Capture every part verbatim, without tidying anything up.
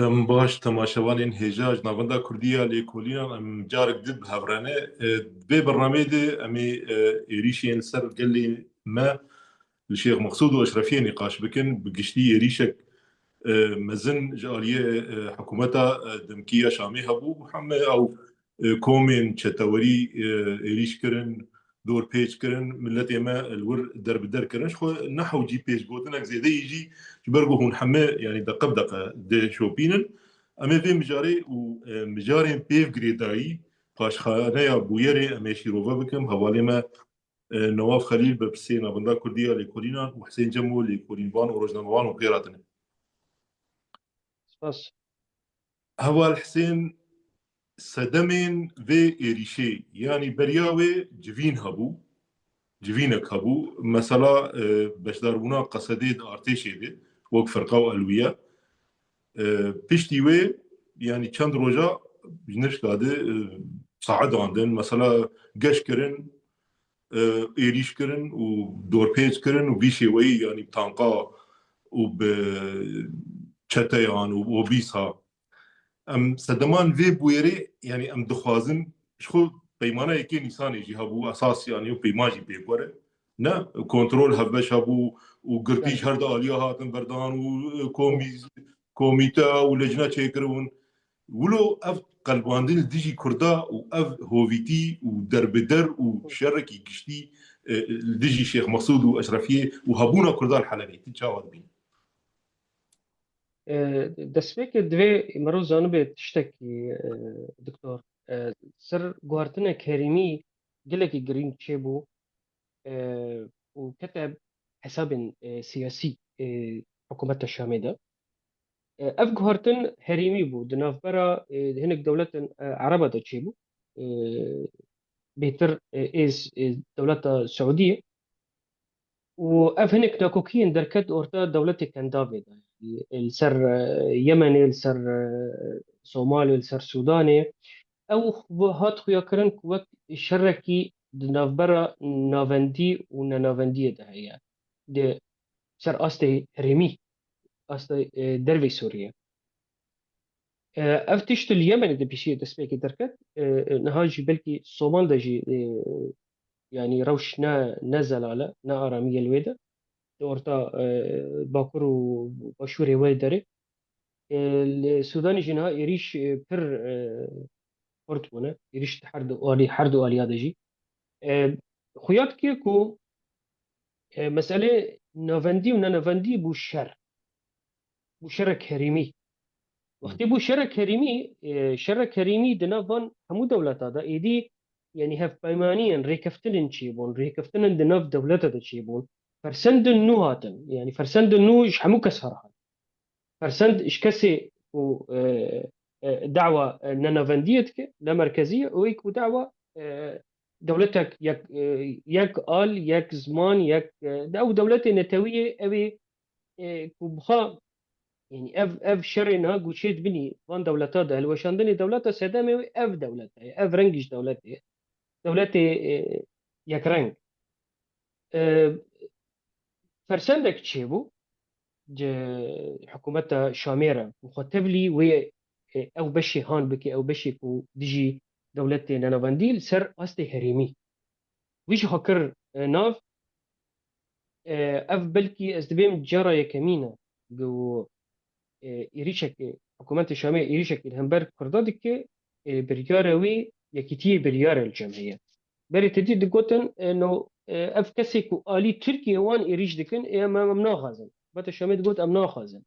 Dem baş temaşevanên hêja ji Navenda Kurdî ya Lêkolînan, em carek din bi hev re ne. E, vê bernameyê de em ê, e, êrîşên li ser gelê me li Şêx Mexsûd û Eşrefiyê nîqaş bikin. Bi giştî êrîşek, e, mezin ji aliyê, e, hikûmeta, e, demkî ya Şamê hebû. Heme ew, e, komên çetewerî, e, êrîş kirin, dorpêç kirin, miletê me li wir derbider kirin. Ji xwe ne hewcî pêşgotinek zêde yî jî, ji ber ku hûn heme, yanî, deqe bi deqe dişopînin. Em ê vê mijarê û, e, mijarên pêv girêdayî, paşxaneya bûyerê em ê şîrove bikin. Hevalê me, e, Newaf Xelîl, berpirsê Navenda Kurdî ya Lêkolînan, û Hisên Cemo, lêkolînvan û rojnamevan û pê re hatine. Spas. Heval Hisên, sedemên vê êrîşê, yanî beriya wê civîn hebû, civînek hebû. Mesela, e, beşdarbûna Qesedê di artêşê de, wek firqa û elwiye. E, piştî wê, yanî çend roja ji nişka de, e, saetan din, mesela geş kirin, e, êrîş kirin û dorpêç kirin û vî şêweyî, yanî bi tanka û bi çeteyan û obîsa. Em sedeman vê bûyerê, yanî em dixwazin, ji xwe peymana yekê Nîsanê jî hebû, esas, yanî, û peyman jî pêk were. Ne, kontrol hevbeş hebû û girtî ji her du aliya hatin berdan û, e, komî-, komîte û lecne çêkiribûn. Wilo ev qelbandin li dijî Kurda û ev hovîtî û derbider û şerekî giştî, e, li dijî Şêx Mesûd û Eşrefiyê û hebûna Kurda li Helebê, tu çawa dibînî? E, destpêkê divê meriv zanibe tiştekî, e, doktor. E, ser guhertinek herêmî gelekî girîng çêbû, e, û kete hesabên, e, siyasî, e, hikûmeta Şamê de. E, ev guhertin herêmî bû. Di navbera, e, hinek dewletên, e, Ereba de çêbû. E, bêtir, e, êz, ê dewleta Siûdiyê. Û ev hinek nakokiyên derket orta dewletê Kendavê de. Yanî, e, li ser, e, Yemenê, li ser, e, Somalê, li ser Sûdanê. Ew hat xuyakirin ku wek şerekî di navbera navendî û nenavendiyê de heye. Di ser astê herêmî, astê, e, dervê Sûriyê. E, ev tişt li Yemenê di pêşiyê destpêkê derket. E, e, niha jî belkî Somal de jî, e, yanî rewş ne, ne zelal e, ne aramî ye li wê de. Di orta, e, bakur û başûrê wê derê. E, li Sûdanê jî niha êrîş, e, pir, e, xurt bûne. Êrîş di her du alî, her du aliya de jî. E, xuya dike ku, e, meselê navendî û nenavendî bû şer. Bû şerek herêmî. Wextê bû şerek herêmî, e, şerek herêmî di nav van hemû dewleta de êdî, yanî hevpeymaniyên, rêkeftinên çêbûn, rêkeftinên di nav dewleta de çêbûn. Fersendên nû hatin, yanî fersendên nû ji hemû kes ve re hatin. Fersend ji kesê ku, e, e, dawa, e, nenavendiyê dike, ne merkezî ye, û yê ku dawa, e, dewletek yek, e, yek al, yek ziman, yek, e, de-, ew dewletê netewî ye, ew ê, e, ku bixa, yanî ev, ev şerê niha ku çê dibînî van dewleta de, hilweşandinê dewleta sedemê wê ev dewleta ye, ev rengî ji dewletê ye. Dewletê, e, yekreng. E, fersendek çêbû, ji hikûmeta Şamê re, ku xwe tevlî wê, e, ew beşê han bike, ew beşê ku dijî dewletê nenavendî li ser astê herêmî. Wî jî xwe kir, e, nav, e, ev belkî ez dibêm cara yekemîn e ku, e, êrîşek hikûmetê Şamê êrîşekî li hember Kurda dike, e, biryara wî yekîtiyê biryara li cem heye. Berê te dî digotin, e, no, e, ev kesê ku alî Tirkiye wan êrîş dikin, ê em, em naxwazin. Hikûmeta Şamê digot em naxwazin.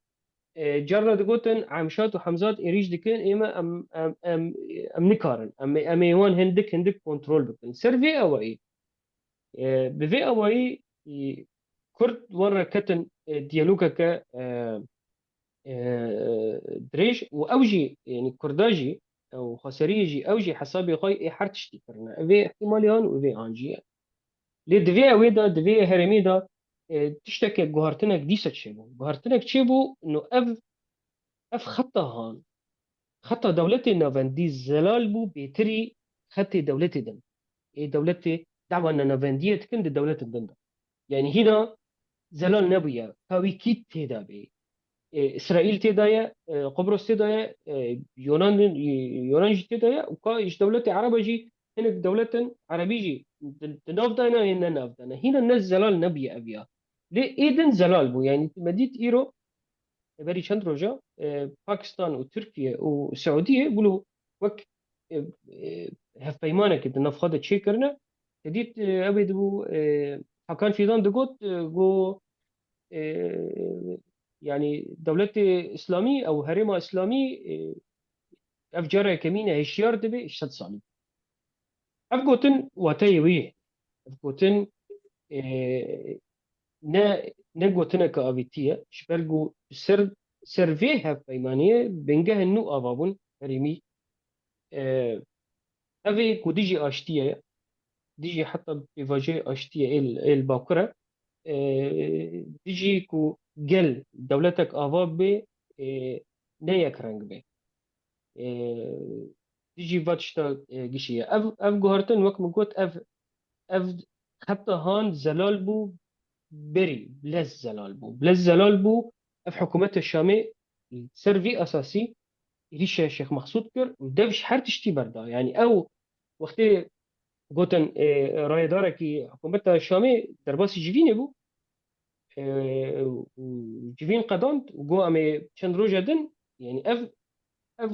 E, carna digotin Emşat û Hemzat êrîş dikin, ê me em, em, em, em nikarin. Em, em ê wan hindik, hindik kontrol bikin. Ser vê awayî, e, bi vê awayî, e, Kurd wan re ketin, e, diyalogeke, e, e, dirêj û ew jî, yanî Kurda jî, ew xweseriyê jî, ew jî hesabê xwe ê her tiştî kirine. Vê ihtimalê an û vê an jî ye. Lê di vê ewê de, di vê herêmê de, e, tişteke guhartinek dîsa çêbû. Guhartinek çêbû, no ev, ev xeta han, xeta dewletê navendî zelal bû bêtirî xetê dewletê din. Ê dewletê dawa nenavendiyê dikin di dewletin din de. Yanî hîna zelal nebûye, ka wî kî tê de bê. e, Îsraîl tê de ye, e, Qubros tê de ye, e, Yonan, Yonan jî tê de ye û ka ji dewletê Ereba jî hinek dewletên Erebî jî di, di nav de ne, ne nav de ne. Hîna ne zelal nebûye ev ya. Lê ê din zelal bû. Yanî me dît îro, e, berî çend roja, e, Pakistan û Tirkiye û Siûdiye wilo wek, e, e, hevpeymanekê di nav xwe de çêkirine. Te dît, e, ew ê dibû, e, Hakan Fîdan digot, e, got, e, yanî dewletê Îslamî ew herêma Îslamî, e, ev cara yekemîn e hişyar dibe ji sed salî. Ev gotin wateyê wê ye. Ev gotin, e, ne, ne gotineke avêtî ye. Ji ber ku ser, ser vê hevpeymaniyê bingehên nû ava bûn herêmî. E, ev ê ku dijî aştiyê ye, dijî heta pêvajoyê aştiyê ê li, ê li Bakur e, e, dijî ku gel dewletek ava bê, e, ne yekreng bê. E, dijî va tişta, e, gişî ye. Ev, ev guhertin wek min got, ev, ev heta han zelal bû, berî, bilez zelal bû. Bilez zelal bû, ev hikûmeta Şamê ser vî esasî êrîşa Şêx Mexsûd kir û dev ji her tiştî berda. Yanî ew wextê gotin, e, rayedarekî hikûmeta Şamê derbasî civînê bû, e, û civîn qedand û got, "Em ê çend roja din, yanî ev, ev,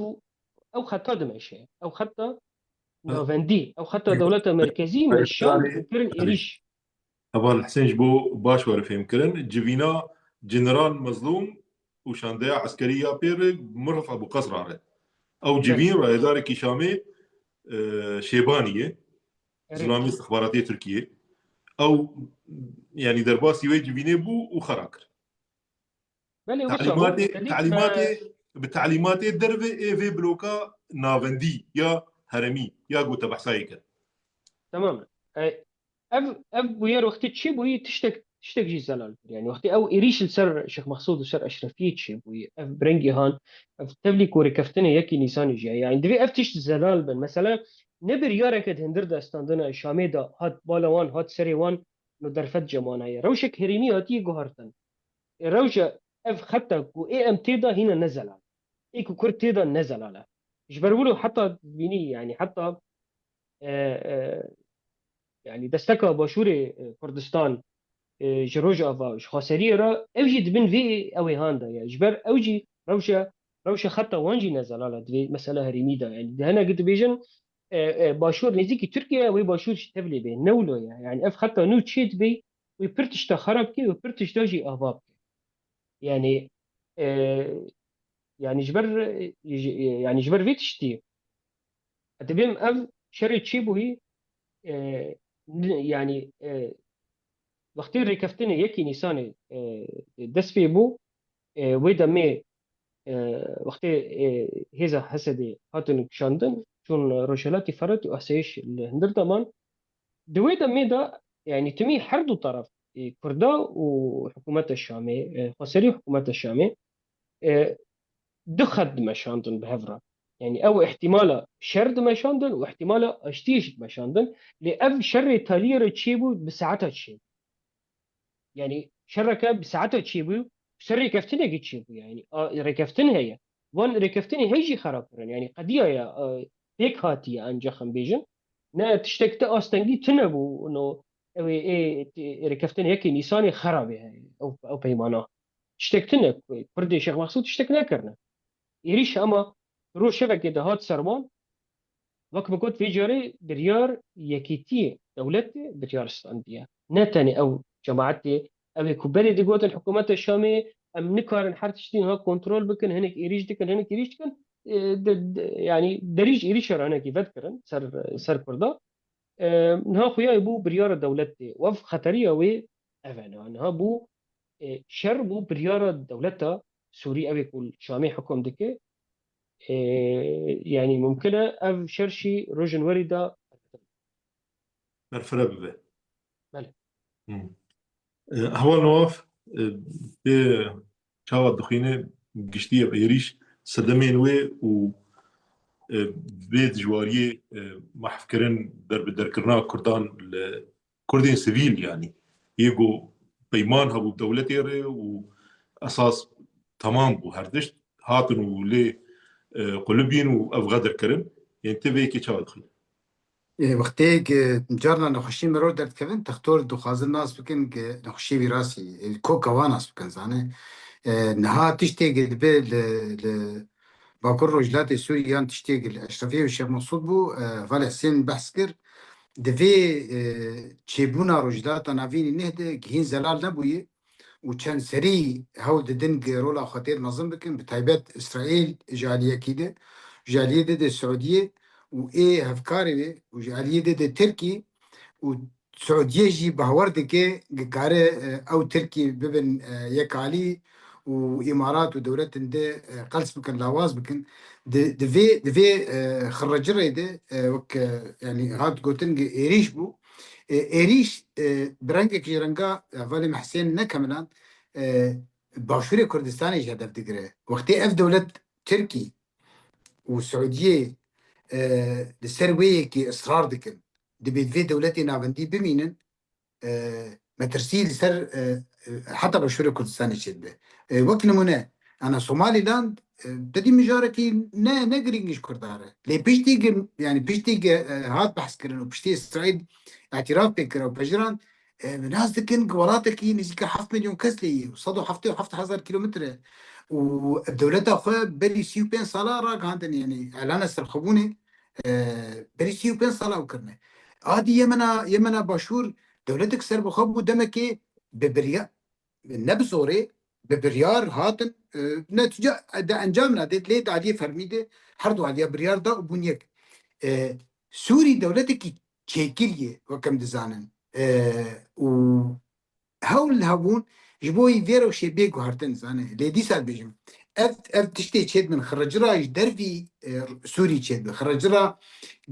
ew xeta dimeşe, ew xeta navendî, ew xeta dewleta merkezî meşand û kirin êrîş." Heval Husên ji bo baş were fêmkirin, civîna General Mezlûm û şandeya eskerî ya pê re Mirhif Ebû Qesra re. Ew civîn rayedarekî Şamê, e, Şêbanî ye, zilamê istixbaratiyê Tirkiyê. Ew, yanî derbasî wê civînê bû û xera kir. Belê, wisa bû. Talîmatê, talîmatê, bi talîmatê derve ê vê bloka navendî ya heremî ya ku te behsa yê kir. Tamam. E, ev, ev bûyer wextê çêbûyî tiştek, tiştek jî zelal kir. Yani wextê ew êrîş li ser Şêx Mexsûd û ser Eşrefiyê çêbûyî, ev bi rengî han, ev tevlî ku rêkeftinê yekî Nîsanê jî heye. Yani divê ev tişt zelal bin. Mesela ne biryareke di hundir de standina Şamê de hat bala wan, hat serê wan, no derfet cemana ye. Rewşek herêmî hatiye guhartin. Ê rewşa ev xeta ku ê em tê de hîna ne zelal. Ê ku Kurd tê de ne zelal e. Ji ber wilo heta bînî, yani heta, e, e, yani desteka Başûrê, e, Kurdistan, e, ji Rojava, ji Xweseriyê re, ew jî di bin vê ew ê han de ye. Ji ber ew jî rewşa, rewşa xeta wan jî ne zelal e di vê mesela herêmî de. Yani di hinek dibêjin, e, e, Başûr nêzîkî Tirkiye ye, wê Başûr ji tevlê bê. Ne wilo ye. Yani ev xeta nû çê dibê, wê pir tişta xera bike, wê pir tişta jî ava bike. Yani, e, yani ji ber, e, ji, e, yani ji ber vê tiştî, dibêm ev şerê çêbûyî, e, n-, yani, e, wextê rêkeftinê yekî Nîsanê, e, dest pê bû, e, wê demê, e, wextê, e, hêza Hesedê hatin kişandin, çûn Rojhelatê Feratê û asayiş li hundir de man. Di wê demê de, yani timî her du taraf, e, Kurda û hikûmeta Şamê, e, xweserî hikûmeta Şamê, e, du xet dimeşandin bi hev re. Yani ew ihtimala şer dimeşandin û ihtimala aştiyê jî dimeşandin. Lê ev şerê taliyê re çêbû bi saeta çêbû. Yani şereke bi saeta çêbû, ser rêkeftinekî çêbû. Yani a, rêkeftin heye. Van rêkeftinê hey jî xera kirin. Yani qediya ya, e, pêk hatiye, ancax em bêjin. Ne tiştek ti astengî tune bû, no ew ê, ê, ê rêkeftin yekê Nîsanê xera bê heye. Ew, ew peymana. Tiştek tune, Kurdê Şêx Mexsûd tiştek nekirine. Êrîş hema roj şevekê de hat ser wan. Wek min got, vê carê biryar yekîtiyê dewletê biryar standiye. Ne tenê ew cemaetê, ew ê ku berê digotin hikûmeta Şamê, em nikarin her tiştî niha kontrol bikin, hinek êrîş dikin, hinek êrîş dikin, e, de, de, yani derî ji êrîşa re hinekî vedkirin ser, ser Kurda. E, niha xuya bû biryara dewletê. Û ev xeteriya wê ev e niha. Niha bû, e, şer bû biryara dewleta Sûrî, ew ê ku li Şamê hikum dike. E, yani mumkin e ev şer jî rojên werî de berfireh bibe. Belê. Hmm. E, Heval Newaf, e, pê çawa dixwîne giştî ev êrîş sedemên wê û, e, vê dijwariyê, e, mahfkirin, derbiderkirina Kurdan li Kurdên sivîl, yanî yê ku peyman hebû dewletê re û esas temam bû. Her tişt hatin û lê, e, qulibîn û ev xedir kirin. Yên ti vê yekê çawa dixwînî? Ê, wextê ku carna nexweşî mirov derdikevin, textor dixwazin nas bikin ku nexweşiyê wî rastî, ê, koka wan nas bikin, zanî. Ê, niha tiştê ku dibe li, li Bakur Rojhilatê Sûrî yan tiştê ku li Eşrefiyê û Şêx Mesûd bû, ê, Valî Hisên behs kir. Di vê, ê, çêbûna Rojhilata Navînî neh de ku hîn zelal nebûye, û çend serî hewl didin ku rola xwe têr mezin bikin, bi taybet Îsraîl ji aliyekî de, ji aliyê de de Siûdiyê û ê hevkarê wê û ji aliyê de de Tirkî û Siûdiyê jî bawer dike ku kare, e, ew Tirkî bibin, e, yekalî û Îmarat û dewletin de, e, qels bikin, lawaz bikin. Di, di vê, di vê, e, xirrecirê de, e, wek, e, yanî hat gotin ku êrîş bû. E, êrîş, e, bi rengekî ji renga, e, hevalê me Hisên nekemiland, e, Başûrê Kurdistanê jî hedef digire. Wextê ev dewlet Tirkî û Siûdiyê, e, li ser wê yekê israr dikin, dibê di vê dewletê navendî bimînin, e, metirsî li ser, e, e, heta Başûrê Kurdistanê çêdibe. E, wek nimûne, ana Somaliland, e, te dî mijarekî ne, ne girîng ji Kurdan re. Lê piştî ku, yanî piştî ku, e, hat behs kirin û piştî Îsraîl îtiraf pê kir û pejirand, e, nas dikin ku welatekî nêzîka heft milyon kes lê ye û sed û heftê û heft hezar kîlometre û dewleta xwe berî sî û pênc sala ragihandin, yanî elana serxwebûnê, e, berî sî û pênc sala ew kirine. A dî Yemena, Yemena Başûr dewletek serbixwe bû, demekê bi birya-, ne bi zorê, bi biryar hatin, e, netîce de encam nade, lê di aliyê fermî de her du aliya biryar da û bûn yek. E, Sûrî dewletekî çêkirî ye, wek em dizanin. E, û hewl hebûn ji bo wî vê rewşê bê guhertin, zanî. Lê dîsa dibêjim, ev, ev tiştê çêdibin, xirrecira ji dervî, e, Sûrî çêdibe, xirrecira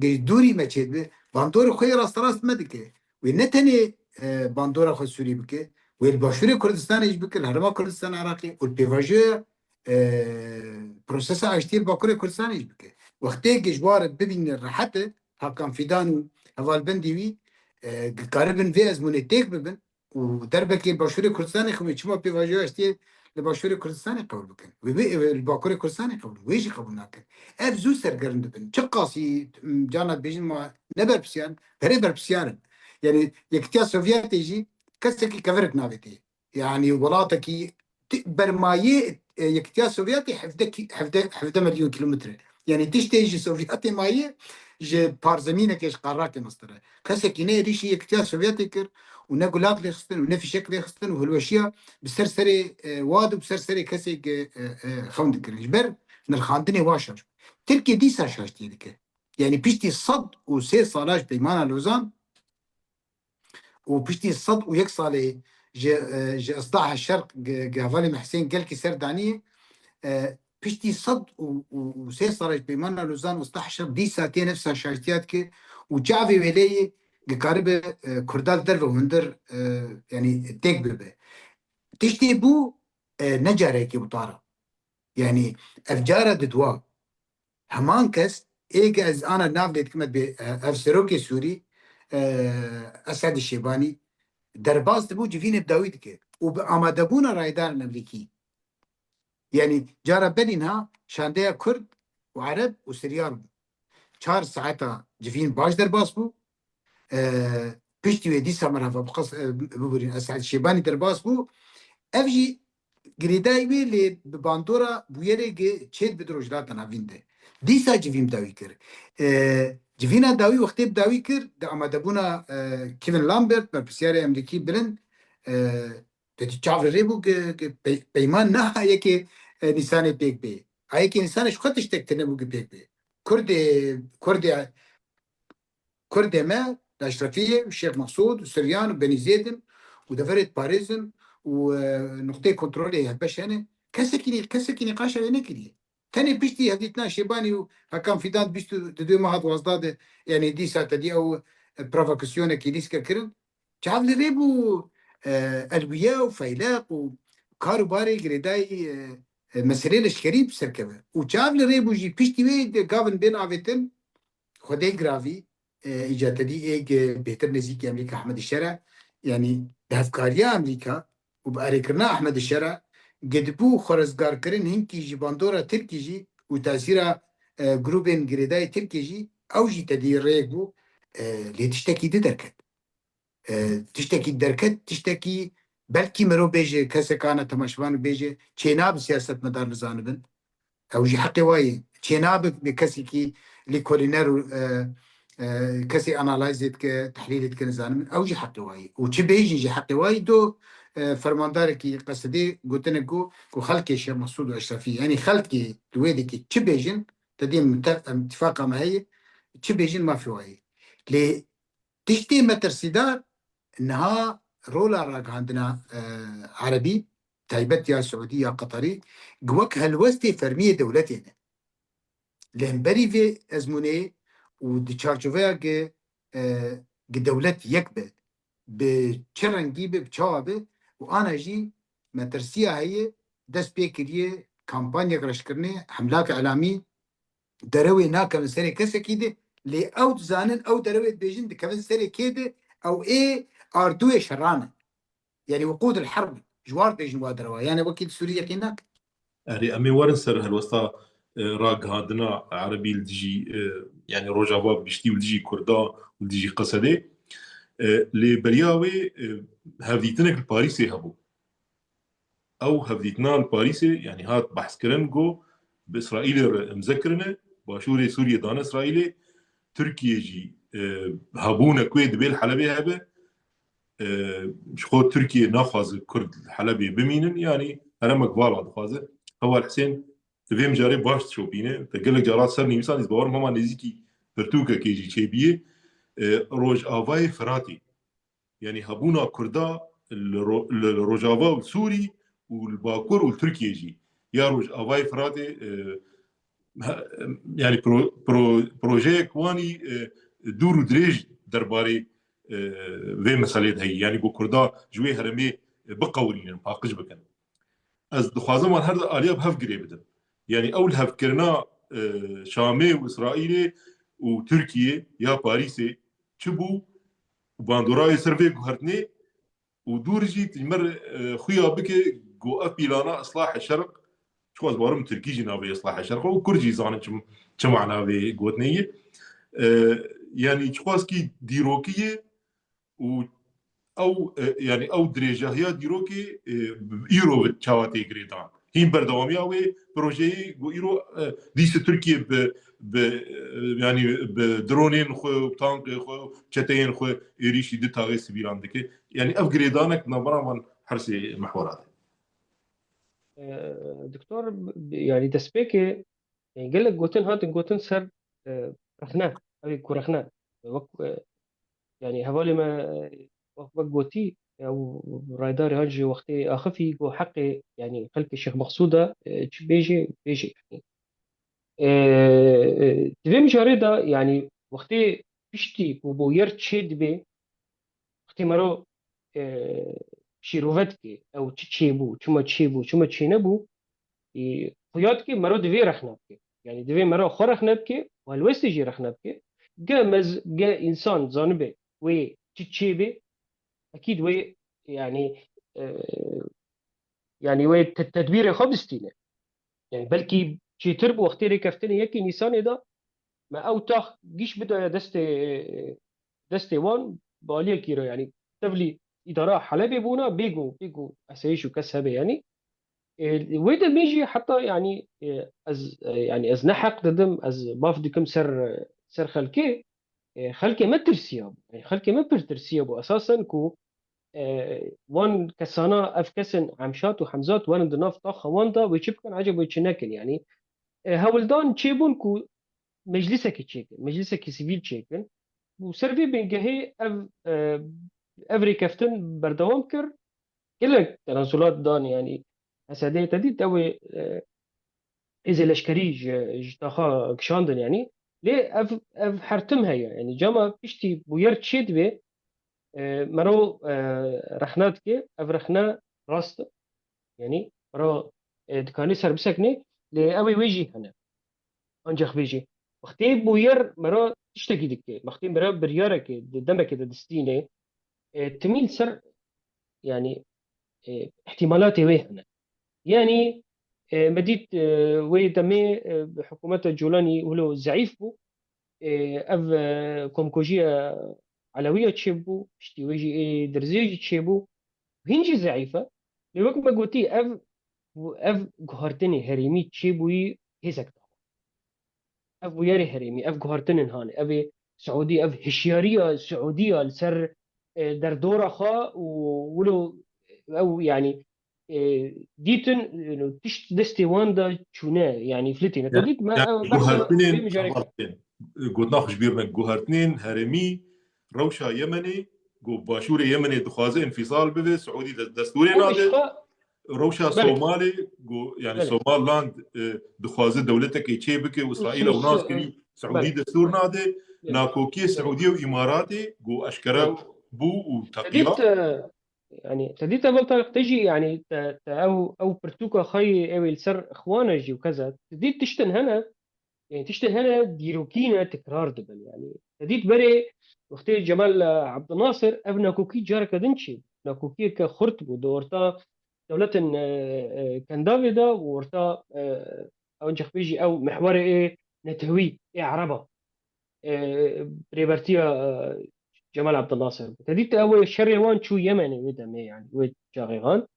ji dûrî me çêdibe, bandorê xwe yê rasterast me dike. Wê ne tenê, e, bandora xwe Sûrî bike, wê li Başûrê Kurdistanê jî bike, li Herêma Kurdistan Iraqê û li pêvajoya, e, prosesa aştiyê li Bakurê Kurdistanê jî bike. Wextê ku ji wan re bibîne rehet e, Hakan Fîdan û hevalbendê wî, e, dikaribin vê ezmûnê têk bibin û derbekê Başûrê Kurdistanê xwe, çima pêvajoya aştiyê li Başûrê Kurdistanê qebûl bikin. Wê, wê, wê li Bakurê Kurdistanê qebûl, wê jî qebûl nakin. Ev zû sergerm dibin. Çiqasî, m, carna dibêjin ma ne berpirsiyar in, berê berpirsiyar in. Yanî Yekîtiya Sovyetê jî kesekî kevirik navêtê. Yanî welatekî ti-, bermayê, e, Yekîtiya Sovyetê hevdeh kî-, hevdeh, hevdeh milyon kîlometre. Yanî tiştê ji Sovyetê maye ji parzemînekê, ji qarrakê mestir e. Kesekî ne êrîşî Yekîtiya Sovyetê kir û ne gulag lê xistin û ne fîşek lê xistin û hilweşiya bi ser serê, e, wad û bi ser serê kesê ke, e, e, xewn dikirin. Ji ber nirxandinê wa şaş. Tirkiye dîsa şaştiyê dike. Yanî piştî sed û sê sala ji Peymana Lozan û piştî sed û yek salê ji, e, ji Islaha Şerq ge-, ge-, hevalê me Hisên gelkî ser danî, e, piştî sed û, û, û sê sala ji Peymana Lozan û Islaha Şerq dîsa tê nefsa şaştiya dike û çavê wê lê yê dikaribe, e, Kurda li derve hundir, e, yanî têk bibe. Tiştê bû, e, ne carekê bû tara. Yanî ev cara di dua. Heman kes, ê ke ez ana nav lê dikim, bê, e, ev serokê Sûrî, e, Esed Şêbanî, derbas dibû, civînê bi dawî dike. Û bi amadebûna rayedarên Amerîkî. Yanî cara berî niha şandeya Kurd û Ereb û Siryar bû. Çar saeta civîn baş derbas bû. E, piştî wê dîsa merhaba bi qas-, e, bibûrîn, Esed Şêbanî derbas bû. Ev jî girêdayî wê lê bi bandora bûyerê gi çêdibe di Rojhilata Navîn de. Dîsa civîn bi dawî kir. E, civîna dawî wextê bi dawî kir, di amadebûna, e, Kevin Lambert, berpirsiyarê Amerîkî bilind, e, te dî çav li rê bû gi, gi pey-, peyman neha yekê, e, Nîsanê pêk bê. A yekê Nîsanê ji xwe tiştek tune bû gi pêk bê. Kurdê, Kurdê Kurdê me li Eşrefiyê û Şêx Mesûd û Siryan û Benî Zêd in û deverê diparêzin û, e, nuqteyê kontrolê hevbeş hene. Kesekî nî-, kesekî nîqaşa wê nekiriye. Tenê piştî hevdîtina Şêbanî û Hakan Fîdan bîst û di duyê meha duwazdeh de, yanî dîsa te dî ew, e, provokasyonekî lîske kirin. Çav li rê bû, e, elwiye û feyleq û kar û barê girêdayî, e, e, meselê leşkerî bi ser keve. Û çav li rê bû jî piştî wê de gavin bên avêtin, Xwedê giravî, e, îca te dî ê ge bêhtir nêzîkî Amerîka Ehmedî Şer e. Yanî bi hevkariya Amerîka û bi erêkirina Ehmedî Şer e, gedibû xwe rizgarkirin hinkî ji bandora Tirkî jî û tesîra, e, grûbên girêdayî Tirkî jî, ew jî tedî rêyek bû, e, lê tiştekî di derket. E, tiştekî derket, tiştekî belkî mirov bêje, kesek ana temaşevan û bêje, çênabe siyasetmedar nizanibin. Ew jî heqê wa ye. Çênabe bi kesekî lêkolîner û, e, e, kesê analîzê dike, tehlîlê dike nizanibin. Ew jî heqê wa ye. Û çi bêjin jî heqê wa ye. Do, e, fermandarekî Qesedê gotinek got ku xelkê Şêx Mesûd û Eşrefî, yanî xelkê di wê dikê çi bêjin, te dê mite-, em, tifaqa me heye, çi bêjin mafê wa ye. Lê tiştê metirsîdar niha rola ragihandina, e, Erebî, taybet ya Siûdî ya Qeterî, gi wek helwestê fermî yê dewletê ne. Li hemberî vê ezmûneyê û di çarçoveya gi, e, gi dewlet yek be, bi çi rengî be, bi çawa be û ana jî metirsiya heye, dest pê kiriye kampanyek reşkirinê, hemlak îlamî, derewê nakevin serê kesekî de, lê ew dizanin, ew derewê dibêjin dikevin serê kê de, ew ê ardûyê şeran e. Yanî wuqûd el herb, ji war dibêjin wa derewa. Yanî wekî di Sûrî yekî nake. Erê, em ê werin ser helwesta, e, ragihandina Erebî li dijî, e, yanî Rojava bi giştî û li dijî Kurda û li dijî Qesedê. E, lê beriya wê, e, hevdîtinek li Parîsê hebû. Ew hevdîtina li Parîsê, yanî hat behskirin, got, bi Îsraîlê re imze kirine, başûrê Sûriyê dane Îsraîlê, Tirkiye jî, e, hebûne ku yê dibê li Helebê hebe, e, ji xwe Tirkiye naxwaze Kurd li Helebê bimînin, yanî heremek vala dixwaze. Heval Hisên, tu vê mijarê baş dişopîne, te gelek cara ser nivîsan, ez bawer hema nêzîkî pirtûkekê jî çêbûye, e, Rojavayê Firatê. Yanî hebûna Kurda li Ro-, li Rojava û li Sûrî û li Bakur û li Tirkiye jî. Ya Rojavayê Firatê, e, he-, yanî pro-, pro-, projeyek wanî, e, dûr û dirêj derbarê, e, vê meselê de heye. Yanî ku Kurda ji wê herêmê, e, biqewirînin, paqij bikin. Ez dixwazim wan her di aliya bi hev girê bidim. Yanî ew lihevkirina, e, Şamê û Îsraîlê û Tirkiyê ya Parîsê çi bû? Bandora wê ser vê guhertinê û dûr jî tu ji me re, e, xuya bike ku ev pîlana Islahê Şerq, çiqas barim Tirkî jî navê Islahê Şerq û Kurd jî zanin çi, çi mana vê gotinê ye. E, yanî çiqaskî dîrokî ye û ew, e, yanî ew dirêjahiya dîrokê, e, îro bi çawa tê girêdan. Hîn berdewamiya wê projeyê ku îro, e, dîse Tirkiye bi, bi, e, yanî bi dronên xwe, tankê xwe, çeteyên xwe êrîşî di taxê sivîlan dike. Yanî ev girêdanek navbera van her sê mihwera de. E, Doktor, b-, yanî destpêkê, e, gelek gotin hatin gotin ser, e, rexne, ev ê ku rexne, wek, e, yanî hevalê me, e, wek, wek gotî, ew raydarê han ji wextê axifî got heqê, yanî xelkê Şêx Mexsûda, e, çi bêjê, bêjê, yanî. E, e, di vê mijarê de, yanî wextê piştî ku bûyer çê dibe, wextê mero, e, şîrove dike, ew çi çêbû, çima çêbû, çima çênebû, e, xuya dike, mero divê rexne bike. Yanî divê mero xwe rexne bike û helwestê jî rexne bike. Ge mez, ge însan zanibe wê çi çêbe, ekîd wê, yanî, e, yanî wê te-, tedbîrê xwe bistîne. Yanî belkî çêtir bi wextê rêkeftinê yekê Nîsanê de me ew tax giş bidaya destê, destê wan bi aliyekî re, yanî tevlî îdara Helebê bûna, bêgo, bêgo esayîş û kes hebe, yanî. E, wê demê jî heta, yanî, e, ez, e, yanî ez ne heq didim, ez maf dikim ser, ser xelkê, e, xelkê me tirsiyabû. Yanî xelkê me pir tirsiyabû. Esasen ku, e, wan kesana, ev kesên Emşat û Hemzat werin di nav taxa wan de, wê çi bikin, eceb wê çi nekin, yanî. E, hewldan çêbûn ku meclîsekê çêkin, meclîsekî sivîl çêkin. Û ser vê bingehê ev, e, ev rêkeftin berdewam kir. Gelek tenazulat dan, yanî H S D'yê te dît, ew ê, e, hêzê leşkerî ji, ji taxa kişandin, yanî. Lê ev, ev her tim heye, yanî cama piştî bûyer çê dibe, e, mero, e, rexna dike, ev rexne rast e. Yanî mero, e, dikanî ser bisekine, lê ew ê wê jî hene. Ancax bêjî, wextê bûyer mero tiştekî dike, wextê mero biryarekê di demekê de distîne, e, timî li ser, yanî, e, îhtîmalatê wê hene. Yanî, e, me dît, e, wê demê, e, hikûmeta Colanî wilo zeîf bû. E, ev, e, komkujiya Elewiya çêbû, piştî wê jî ê Dirzê jî çêbû. Hîn jî zeîf e. Lê wek me gotî, ev, ev guhartinê herêmî çêbûyî hêzek da. Ev bûyerê herêmî, ev guhartinên hanê, ev ê Siûdî, ev hişyariya Siûdiya li ser, e, derdora xwe û wilo ew, yanî, e, dîtin, e, tişt destê wan de çûne, yanî flitîne. Te dît me, yanî ew behsa guhertinên vê mijarê kir. Gotina xwe ji bîr nekin. Guhertinên herêmî rewşa Yemenê, ku başûrê Yemenê dixwaze înfîsal bibe, Siûdî de destûrê nade. Rewşa Somalê, ku, yanî, Somalland, e, dixwaze dewletekê çê bike û Îsraîl ew nas kirî, Siûdî destûr nade. Nakokiyê Siûdî û Îmaratê, ku eşkere bû û teqiya. Te dît, e, yanî, te dît Heval Tariq, te jî, yanî, te, te ew, ew pirtûka xwe yê ew ê li ser Ixwana jî û keza, te dît tiştin hene, yanî tiştên hene dîrokî ne, tekrar dibin. Yanî te dît berê wextê Cemal, e, Abdulnasir ev nakokî careke din çêbû. Nakokiyeke xurt bû di orta dewletên, e, e, Kendavê de û orta, e, ew, çaxpê jî ew mihwerê ê netewî ê Ereba, e, rêbertiya, e, Cemal Abdulnasir bû. Te dît ew ê şerê wan çû Yemenê wê demê, yanî wê çaxê han.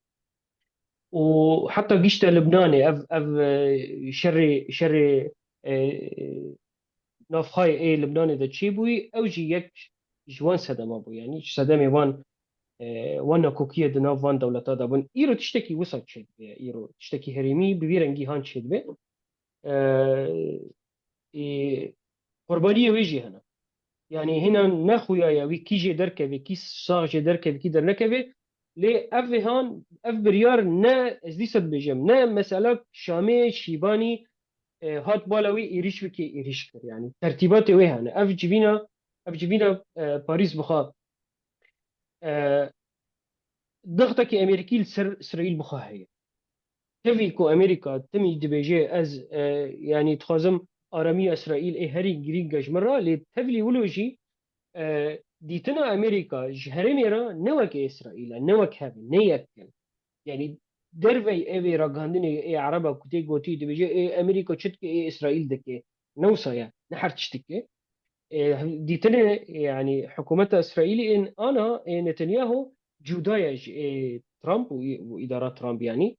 Û heta gişte Libnanê, ev, ev, e, şerê, şerê, e, navxayê ê Libnanê de çêbûyî, ew jî yek ji wan sedema bû. Yanî ji sedemê wan, e, wan nakokiyê di nav van dewleta de bûn. Îro tiştekî wisa çêdibe, îro tiştekî herêmî bi vî rengî han çêdibe. E, ê, qurbaniyê wê jî hene. Yanî hîna ne xuya ye wî kî jê derkeve, kî sax jê derkeve, kî dernekeve. Lê ev vêhan, ev biryar ne, ez dîsa dibêjim, ne mesela Şamê, Şîbanî, e, hat bala wî êrîş bike, êrîş kir. Yanî tertîbatê wê hene. Ev civîna, ev civîna, e, Parîs bixwe, e, dixtekî Amerîkî li ser Îsraîl bixwe heye. Tevî ku Amerîka timî dibêje, ez, e, yanî dixwazim aramiya Îsraîl ê herî girîng e ji min re, lê tevlî wilo jî, e, dîtina Amerîka ji herêmê re ne wek ê Îsraîl e, ne wek hev e, ne yek in. Yanî dervey evê ragihandinê ê Ereba ku tê gotî dibêje, ê Amerîka çi dike, ê Îsraîl dike. Ne wisa ye, ne her tişt dike. E, dîtinê, yanî hikûmeta Îsraîlî ên ana, ê Netanyahu cuda ye ji ê Trump û î-, û îdara Trump yanî.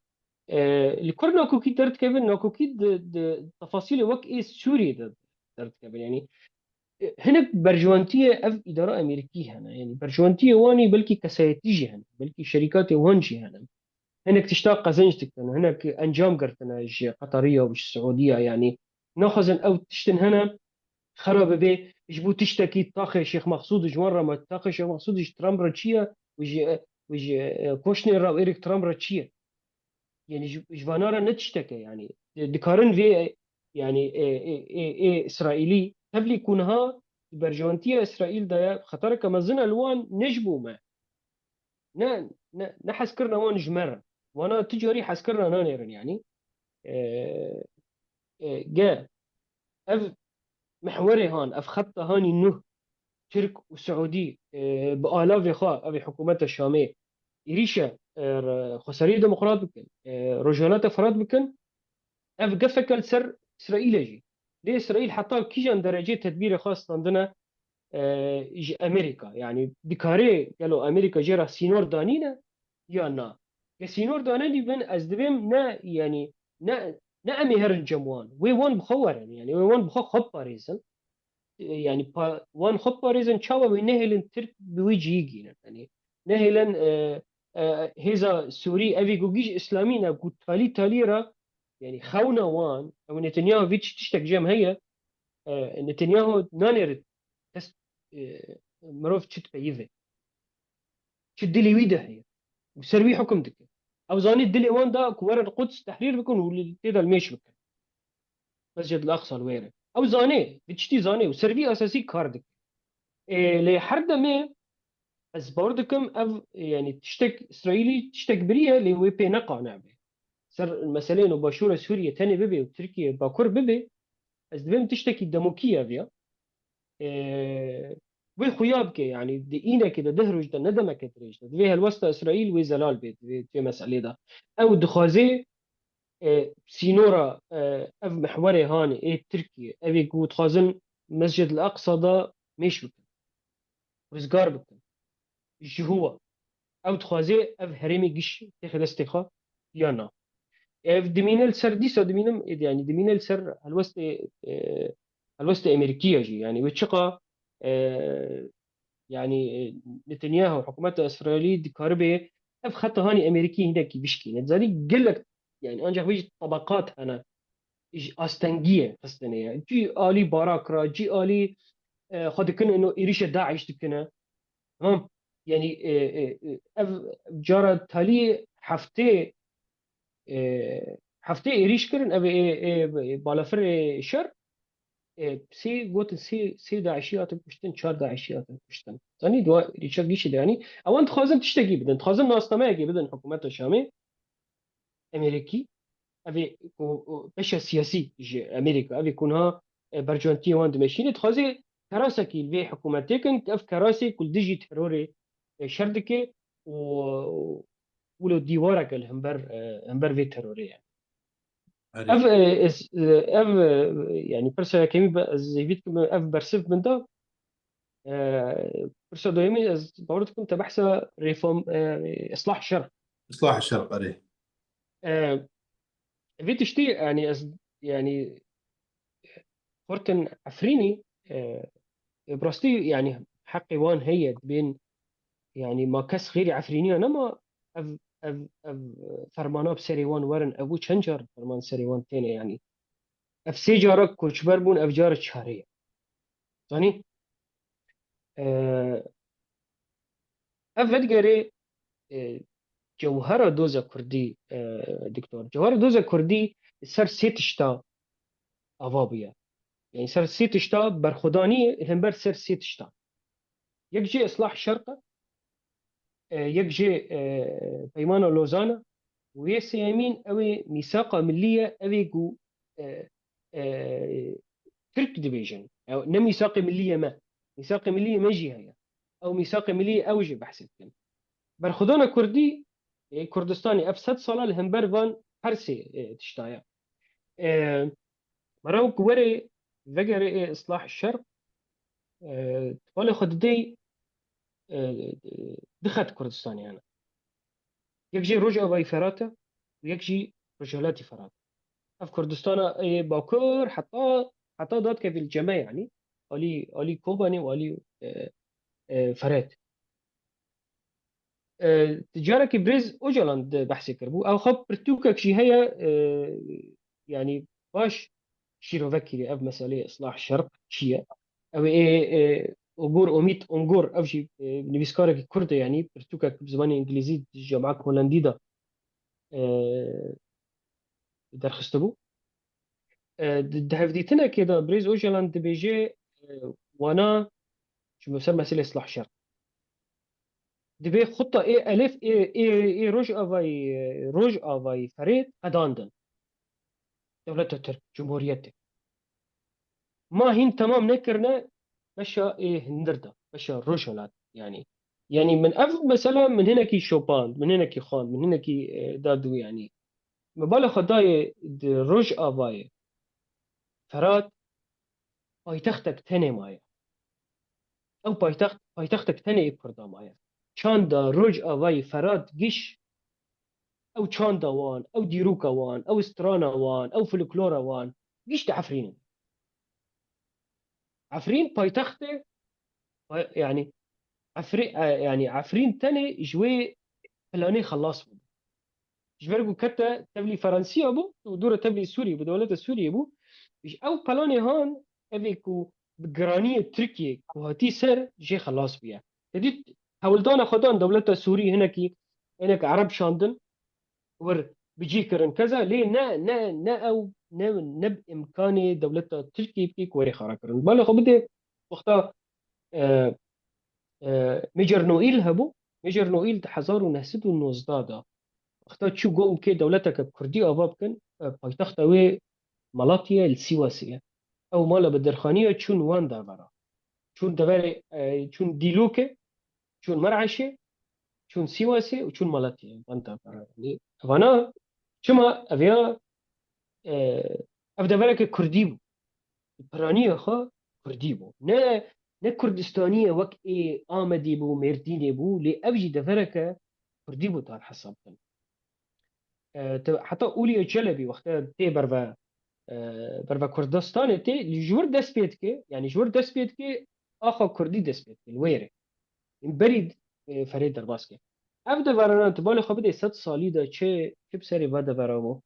E, li kur nakokî derdikevin, nakokî di, di tefasîlê wek ê Sûriyê de derdikevin. Yanî, e, hinek berjewentiyê ev îdara Amerîkî hene. Yanî berjewentiyê wan î belkî kesayetî jî hene, belkî şerîkatê wan jî hene. Hinek tişta qezenc dikin, hinek encam girtine ji Qetariya û ji Siûdiya, yanî naxwazin ew tiştin hene xera bibe, ji bo tiştekî taxê Şêx Mexsûd ji wan re, ma taxê Şêx Mexsûd ji Trump re çi ye û ji, û ji, e, Kushner re û Eric Trump re çi ye? Yanî ji, ji vana re ne tiştek e, yanî, e, dikarin vê, yanî, e, e, e, ê Îsraîlî, tevlî ku niha di berjewantiya Îsraîl de ye, xetereke mezin e li wan, ne ji bo me. Ne, ne, ne hezkirina wan ji me re. Wana tu carî hezkirina nanêrin, yanî. E, e, ge, ev mihwerê han, ev xetta hanî nuh, Tirk û Siûdî, e, bi alavê xwe, ev ê hikûmeta Şamê êrîşe, e, re-, xweseriyê demokrat bikin, e, Rojhilata Firat bikin, ev gefeke li ser Îsraîlê jî. Lê Îsraîl heta kîjan derecê tedbîrê xwe standine, e, ji Amerîka? Yanî dikarê gelo Amerîka jê re sînor danîne ya na? Ge sînor danenî bin, ez dibêm ne, yanî ne, ne em ê herin cem wan. Wê wan bi xwe werin. Yanî wê wan bi xwe xwe parêzin. E, yanî pa-, wan xwe parêzin, çawa wê nehêlin Tirk bi wî cihî gînin. Yanî nehêlin, e, e, hêza Sûrî, evî ku gîj îslamî ne, ku talî talî re, yanî xewna wan, ew Netanyahu vî çi tiştek cem heye, e, Netanyahu nanêrit kes, e, mirov çi dipeyive. Çi dilê wî de heye. Û ser wî hukum dike. Ew zanê dilê wan da ku werin Quds tehrîr bikin û li, tê de li mêş bikin. Mescid el Aqsa li wê re. Ew zanê, bi tiştî zanê û ser vî esasî kar dike. Ê, lê her demê ez bawer dikim ev, yanî tiştek Îsraîlî, tiştek birî ye, lê wê pê neqane be. Ser meseleyên û başûra Sûriyê tenê bibe û Tirkiye bakur bibe, ez dibêm tiştekî demokî ye viya. Ê, wê xuya bike, yanî di înekê de, deh roj de, ne demeke dirêj de. Divê helwesta Îsraîl wê zelal bê, divê, divê meselê de. Ew dixwaze e, sînora, e, ev mihwerê hanê ê Tirkiyê, ev ê ku dixwazin Mescid el Aqsa da mêş bikin, rizgar bikin. Ji hû wa. Ew dixwaze ev herêmê giş têxe destê xwe ya na. Ev dimîne li ser, dîsa dimînim, ê, yanî dimîne li ser helwestê, e, helwestê Amerîkî ya jî. Yanî wê çiqa, e, yanî, e, Netanyahu, hikûmeta Îsraîlî dikaribe ev xeta hanî Amerîkî hinekî bişkîne. Zanî gelek, yanî ancak vê jî tebeqat hene. Ji astengiyê xistine ye. Cî alî Barak re, cî alî, e, xwe dikine ino êrîşe DAIŞ dikine. Tamam. Yanî, e, e, e, ev cara talî heftê, e, heftê êrîş kirin, ev ê, ê, ê balafirê şer, e, sê gotin, sê, sê DAIŞî hatin kuştin, çar DAIŞî hatin kuştin. Zanî, dua êrîşa gişî de, yanî, ewan dixwazin tiştekî bidin, dixwazin nasnameyekê bidin hikûmeta Şamê. Amerîkî, ev ê ku, beşa siyasî ji Amerîka, ev ê ku niha, e, bercantiyê wan dimeşîne, dixwaze kerasekî li vê hikûmetê kin, ev kerasê ku li dijî terorê, e, şer dike û wilo dîwareke li hember, e, hember vê terorê ye. Erê. Ev, e, ez, e, ev, e, yanî pirsa yekemî be-, ez hêvî dikim ev bersiv min da. E, pirsa doyemî ez bawer dikim te behsa reform, e, islah şer. Islah şer, erê. E, vê tiştî, yanî ez, yanî xortin Efrînî, e, bi rastî, yanî heqê wan heye, dibên, yanî ma kes xêrî Efrîniya nema ev, ev, ev fermana bi serê wan werin, ev û çend car ferman serê wan têne, yanî. Ev sê cara koçber bûn, ev cara çarê ye. Zanî? E, ev vedigere, e, cewhera doza kurdî, e, doktor. Cewhera doza kurdî ser sê tişta ava bûye. Yanî ser sê tişta berxwedanî hember ser sê tişta. Yek jê Islah Şerq e, e, yek jê, e, Peymana Lozan e û yê sêyemîn ew ê mîsaqa millî ye, ew ê ku, e, e, Tirk dibêjin. Ew ne mîsaqê millî ye me. Mîsaqê millî ye me jî heye. Ew mîsaqê millî ye, ew jî behsê dikin. Berxwedana Kurdî, ê, Kurdistanê ev sed sala li hember van her sê, ê, tişta ye. E, mera ku were vegerê ê Islah Şerq, e, balê xwe didey, e, du xet Kurdistanê hene. Yek jê Rojavayê Ferat e û yek jî Rojhilatê Ferat. Ev Kurdistana ê Bakur heta, heta dadkevî li cem e, yanî alî, alî Kobanê û alî, e, e, Ferat. E, carekî birêz Ocalan di behsê kiribû. Ew xwe pirtûkek jî heye, e, yanî baş şîrove kiriye ev meseleyê Islah Şerq çi ye. Ew ê, e, Ogor Omît Ongor, ev jî, e, nivîskarekî Kurd e, yanî pirtûkek bi zimanê îngilîzî di Cemaet Holandî de, e, derxistibû. E, di, di hevdîtinekê de birêz Ocalan dibêje, e, wana ji ser meselê Islah Şerq. Divê xuta ê elif ê, ê, ê Rojavayê, Rojavayê Ferêt qedandin. Dewleta Tirk, Cumhuriyetê. Ma hîn temam nekirine beşa ê hundir de, beşa Rojhilat, yanî. Yanî min ev mesela min hinekî şopand, min hinekî xwend, min hinekî, e, da dû, yanî. Me bala xwe dayê di Rojavayê Ferat paytextek tenê maye. Ew paytext, paytextek tenê ê Kurda maye. Çanda Rojavayê Ferat giş, ew çanda wan, ew dîroka wan, ew strana wan, ew folklora wan, giş di Efrîn in. Efrîn paytextê, pay-, yanî Efrî-, e, yanî Efrîn tenê ji wê planê xelas bû. Ji ber ku kete tevlî Feransiya bû û dû re tevlî Sûriyê bû, dewleta Sûriyê bû. Ji ew planê han, ev ê ku bi giraniyê Tirkiyê ku hatî ser jê xelas bûye. Te dît hewldana xwe dan dewleta Sûrî hinekî, hinek Ereb şandin, wir bi cih kirin keza, lê ne, ne, ne ew, ne, ne bi îmkanê dewleta Tirkiyê bikê ku werê xera kirin. Bala xwe bide wexta, e, e, Major Noîl hebû. Major Noîl di hezar û neh sed û nozdeh de wexta çû got, wekê dewleteke Kurdî ava bikin, e, paytexta wê Malatya ye, li Sîwasê ye. Ew mala bedirxaniya çûn wan dervera. Çûn deverê, e, çûn Dîlokê, çûn Mereşê, çûn Sîwasê û çûn Malatyayê, van dervera. Yanî, evana çima ev ya e, ev devereke kurdî bû. Piraniya xwe kurdî bû. Ne, ne Kurdistanî ye wek ê Amedê bû, Mêrdînê bû, lê ev jî devereke kurdî bû dar hesab bin. E, te, heta Ûlîya Çelebî wexte tê berve, e, berve Kurdistanê tê, ji wir dest pê dike, yanî ji wir dest pê dike, axa kurdî dest pê dike, li wê rê. Berî, e, ferê derbas ke. Ev deverana tu balê xwe bidê sed salî de çi, çi bi serê ve devera bû?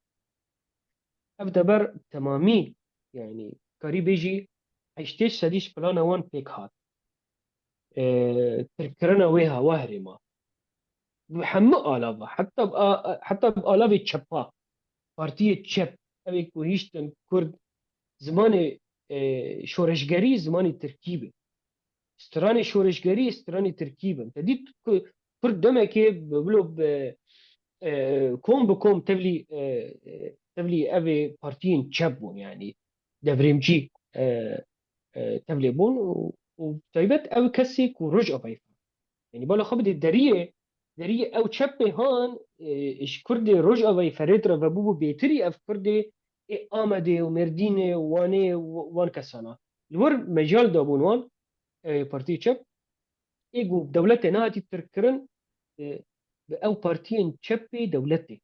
Ev dever temamî, yanî karî bêjî heştê sedî ji plana wan pêk hat. E, tirkkirina wê ha, wa herêma. Bi hemû alava, heta bi a-, heta bi alavê çepa, partiyê çep, ew ê ku hiştin Kurd zimanê, e, şoreşgerî zimanê tirkî be. Stranê şoreşgerî stranê tirkî bin. Te dît ku Kurd demekê bi, bilo bi, e, kom bi kom tevlî, e, e, tevlî evê partiyên çep bûn, yanî devrêmcî, e, e, tevlê bûn û, û taybet ew kesê ku Rojavayê, yanî bala xwe bidê deriyê, deriyê ew çepê han, e, ji Kurdê Rojavayê ferêt re vebûbû bêtirî ev Kurdê ê Amedê û Mêrdînê û Wanê û wan kesana. Li wir mecal dabûn wan, e, partiyê çep, ê ku dewletê nehatî tirkkirin, e, bi ew partiyên çepê dewletê.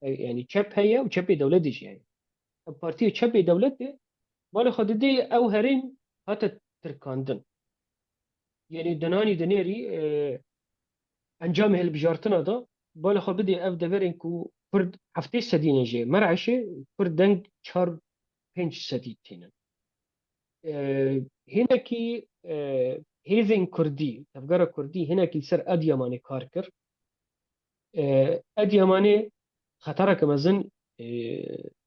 E, yanî çep heye û çepê dewletê jî heye. Ev partiyê çepê dewletê, balê xwe didê ew herêm hate tirkandin. Yanî dinanî dinêrî, e, encamê hilbijartina de, balê xwe bidê ev deverên ku Kurd heftê sedî ne jê Mereşê, Kurd deng çar pênc sedî tînin. E, hinekî, e, hêzên Kurdî, tevgera Kurdî hinekî li ser Edyamanê kar kir. E, Edyamanê xetereke mezin, e,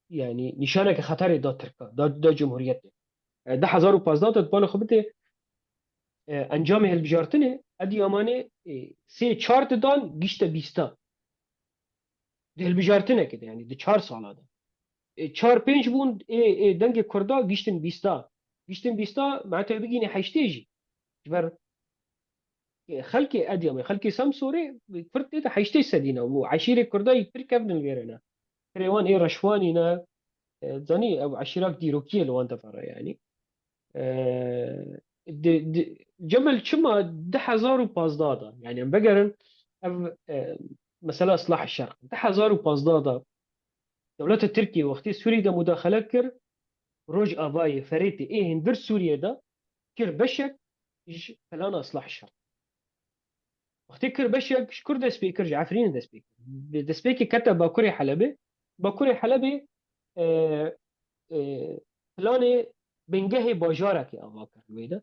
yanî nîşaneke xeterê da Tirka, da, da Cumhuriyetê. E, du hezar û pazdeh de balê xwe bidê, e, encamê hilbijartinê Edyamanê, e, sê çar didan gişte bîsta. Di hilbijartinekê de, yanî di çar sala de. E, çar pênc bûn, ê, ê, dengê Kurda giştin bîsta. Giştin bîsta, mete bigînî heştê jî. Ji ber, e, xelkê Edyamê, xelkê Semsorê, Kurd tê de heştê sedî ne. Û eşîrê Kurda yî pir kevn li vêrê ne. Pirê wan ê Reşwanî ne. E, zanî ew eşîrak dîrokî ye li wan devera, yanî. E, di, di, Cemil çima du hezar û pazdeh de, yanî em vegerin ev, e, mesela Islah Şerq. Du hezar û pazdeh de dewleta Tirkiyê wextê Sûriyê de mudaxele kir, Rojavayê, Ferêtê ê hundir Sûriyê de kir beşek ji plana Islah Şerq. Wextê kir beşek ji kur dest pê kir, ji Efrînê dest pê kir. Bi destpêkê kete Bakurê Helebê. Bakurê Helebê, e, e, planê bingehê bajarekê ava kir wê de.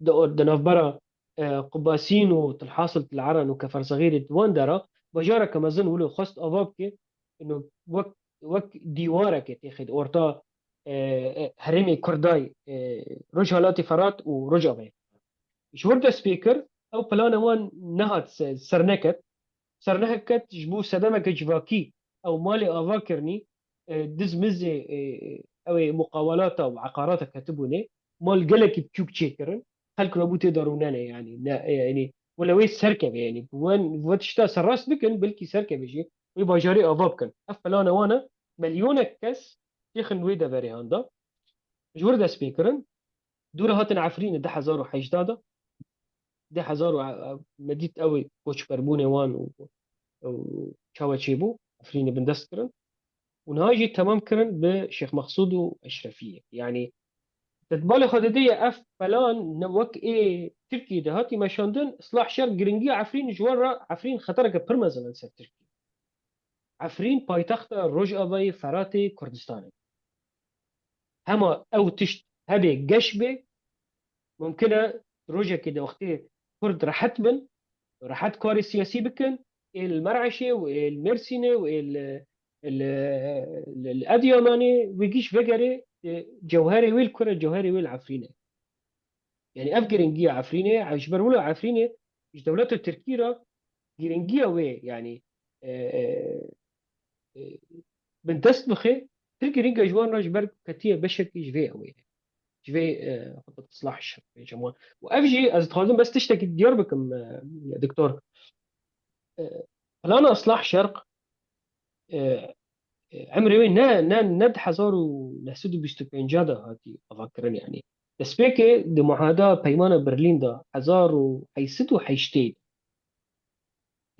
Di or-, di navbera, e, Qubasîn û Tilhasil Til Eren û Kefer Sexîrê di wan dera bajareke mezin wilo xwest ava bike, ino wek, wek dîwareke têxê di orta, e, e, herêmê Kurdayê, e, Rojhilatê Ferat û Rojavayê. Ji wir dest pê kir, ew plana wan nehat se-, serneket. Serneket ji bo sedemeke civakî ew malê ava kirinî, e, diz mizê, e, ew ê muqawelata û eqarata ketibûnê. Mal gelekî biçûk çêkirin. Xelk rabû tê de rûnene, yanî. Ne, e, yanî, wele wê serkeve, yanî. Wen, ve tişta serrast bikin, belkî serkeve jî. Wê bajarê ava bikin. Ev plana wan e, milyonek kes têxin wê deverê handa. Ji wir dest pê kirin. Dûre hatin Efrînê du hezar û hejdeh de. Du hezar û, me dît ew ê koçberbûnê wan û, û çawa çêbû, Efrînê bindest kirin. Û niha jî temam kirin bi Şêx Mexsûd û Eşrefiyê. Yanî, te di balê xwe de dê ye ev pelan ne wek ê Tirkiyê de hatî meşandin, Islah Şerq giringiya Efrîn ji wan re, Efrîn xetereke pir mezin e li ser Tirkiye. Efrîn paytexta Rojavayê Feratê Kurdistanê. Hema ew tişt hebe geş bê, mumkin e rojekê de wextê Kurd rehet bin, rehet karê siyasî bikin, ê li Mereşê û ê li Mêrsînê û ê li, li, li, li Edyamanê wê gîş vegerê, e, cewherê wê li kur e, cewherê wê li Efrîn e. Yanî ev giringiya Efrînê, ji ber wilo Efrînê ji dewleta Tirkî re giringiya wê, yanî, e, e, e, bindest bixe, pir giring e ji wan re ji ber ketiye beşekî ji vê ew ê. Ji vê, e, Islah Şerq bêjim wan. Û ev jî ez dixwazim bes tiştekî diyar bikim, e, doktor. E, plana Islah Şerq, e, e, emrê wê ne, ne, ne di hezar û neh sed û bîst û pênc de hatî avakirin, yanî. Destpêkê di muahada Peymana Berlîn de hezar û heyt sed û heştê de.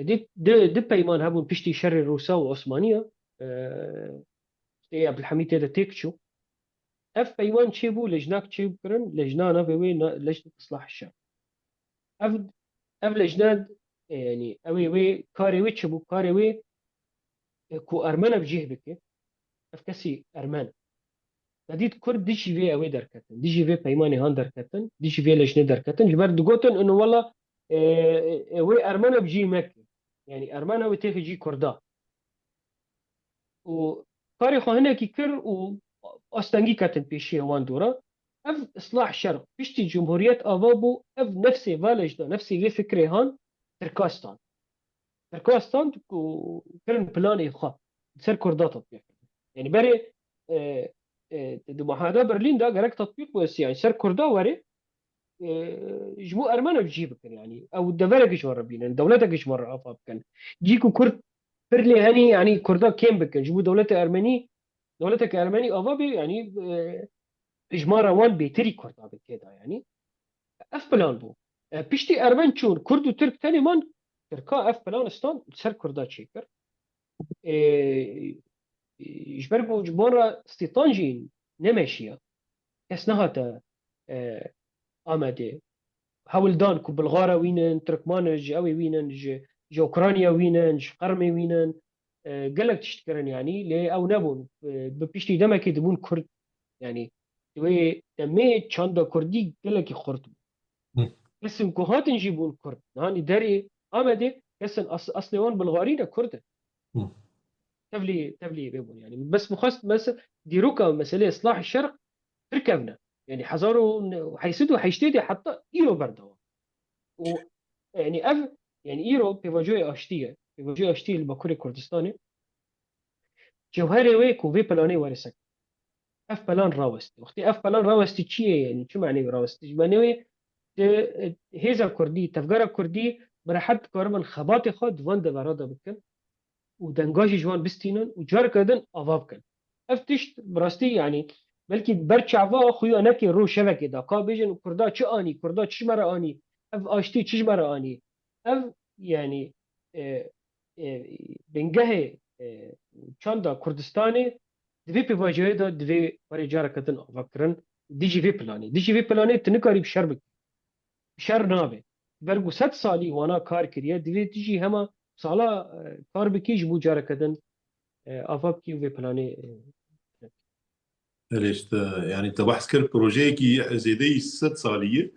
Di, di, di peyman hebûn piştî şerê Rûsa û Osmaniya, e, tê Ebdulhemîd tê de têk çû. Ev peyman çêbû, lejnak çêbû kirin, lejna navê wê na-, Lejnê Islahê Şer. Ev, ev lejna, e, yanî, ew ê wê, karê wê çi bû? Karê wê, e, ku Ermena bi cih bike, ev kesî Ermen. Te dît Kurd dijî vê ew ê derketin, dijî vê peymanê han derketin, dijî vê lejnê derketin. Ji ber digotin, ino wela, e, e, wê Ermena bi cih meke. Yanî Ermena wê têxe cî Kurda. Û karê xwe hinekî kir û astengî ketin pêşiya wan dora. Ev Islah Şerq piştî Cumhuriyet ava bû, ev nefsê va lejna, nefsê vê fikrê han Tirka stand. Tirka stand ku kirin planê xwe li ser Kurda tatbîq kirin. Yanî berê, e, e, di muahada Berlîn de gerek tatbîq bû, yanî ser Kurda were, e, ji bo Ermena bi cih bikin, yanî ew deverek ji wan re bînin, dewletek ji wan re ava bikin. Cî ku Kurd pir lê henî, yanî Kurda kêm bikin, ji bo dewleta Ermenî, dewleteke Ermenî ava bê, yanî, e, hijmara wan bêtirî Kurda bi tê de, yanî. Ev plan bû. E, piştî Ermen çûn, Kurd û Tirk tenê man, Tirka ev plan stand ser Kurda çêkir. E, ji ber ku ji bo re stîtan jî nemeşiya. Kes nehate, e, Amedê. Hewl dan ku Bilxara wînin, Tirkman ji ew ê wînin, ji, ji Ukrayna wînin, ji Qermê wînin, e, gelek tişt kirin, yanî, lê ew nebûn. E, bi piştî demekê dibûn Kurd. Yanî, di wê demê çanda Kurdî gelekî xurt bû. Hı. Kesên ku hatin jî bûn Kurd. Niha derê Amedê kesên as-, eslê wan Bilxarî ne, Kurd in. Hı. Tevlî, tevlî vê bûn. Yanî, bes min xwest mes-, dîroka meselê Islahê Şerq pir kevn e. Yanî, hezar û heyt sed û heştê de heta îro berdewam. Û, yanî, ev, yanî, îro pêvajoyê aştî ye. Pêvajoyê aştî ye li Bakurê Kurdistanê. Cewherê wê ku vê planê were ser. Ev plan rawestî. Wextê ev plan rawestî çi ye, yanî çi manê wê rawestî? Ji manê wê di, e, hêza Kurdî, tevgera Kurdî bi rehet dikaribin xebatê xwe di van devera de bikin û denga jî ji wan bistînin û careke din ava bikin. Ev tişt bi rastî, yanî, belkî ber çava xuya neke rojevekê de. Ka bêjin Kurda çi anî, Kurda çi ji me re anî, ev aştî çi ji me re anî. Ev, yanî, e, e, bingehê, e, çanda Kurdistanê di vê pêvajoyê de divê were careke din ava kirin, dijî vê planê. Dijî vê planê tu nikarî bi şer bikî. Bi şer nabe. Ber ku sed salî wana kar kiriye, divê tu jî hema sala, e, kar bikî ji bo careke din, e, ava bikî û vê planê, e, Erê, işte, yanî te behs kir, projeyekî zêdeyî sed salî ye,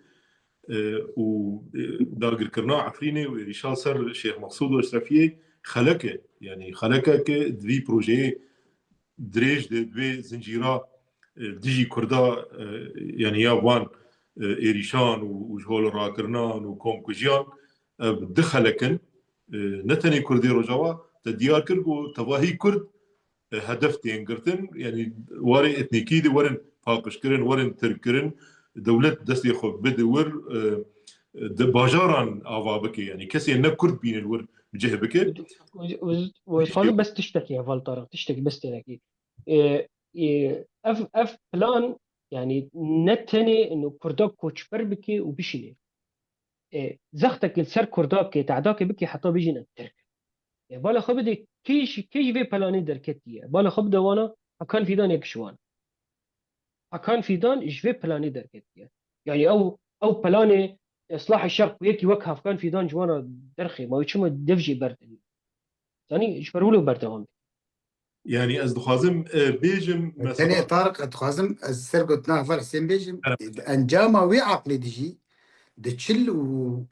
e, û, e, dagirkirina Efrînê û êrîşa ser Şêx Meqsûd û Eşrefiyê xelek e. Yanî xelekeke di vî projeyê dirêj de, di vê zincîra, e, dijî Kurda, e, yanî ya van, e, êrîşan û, û ji holê rakirinan û komkujiyan, ev di xelek in. E, ne tenê Kurdê Rojava, te diyar kir ku tevahî Kurd e, hedef tên girtin, yanî warê etnîkî de werin paqijkirin, werin tirkkirin, dewlet destê xwe bide wir, e, di bajaran ava bike, yanî kesê ne Kurd bînin wir bi cih bike. Wê bes tiştekî heval Tarık, tiştekî bes tênekî. E, e, ev, ev plan, yanî ne tenê ino Kurda koçber bike û bişîne. E, zextekê li ser Kurda bike, tehdakê bike heta bêjin em Tirk in. E, bala xwe bide, kê ji, kê ji vê planê derketiye? Bala xwe bide wana, Hakan Fidan yek ji wan. Hakan Fidan ji vê planê derketiye. Yanî ew, ew planê Islahê Şerq ku yekî wek Hakan Fidan ji wan re derxê, ma wê çima dev jê berdin? Zanî, ji ber wilo berdewam dike. Yanî ez dixwazim, e, bêjim, Tenê Tarık, ez dixwazim, ez ser gotina Heval Husên bêjim, encama wê aqlê dijî di çil û,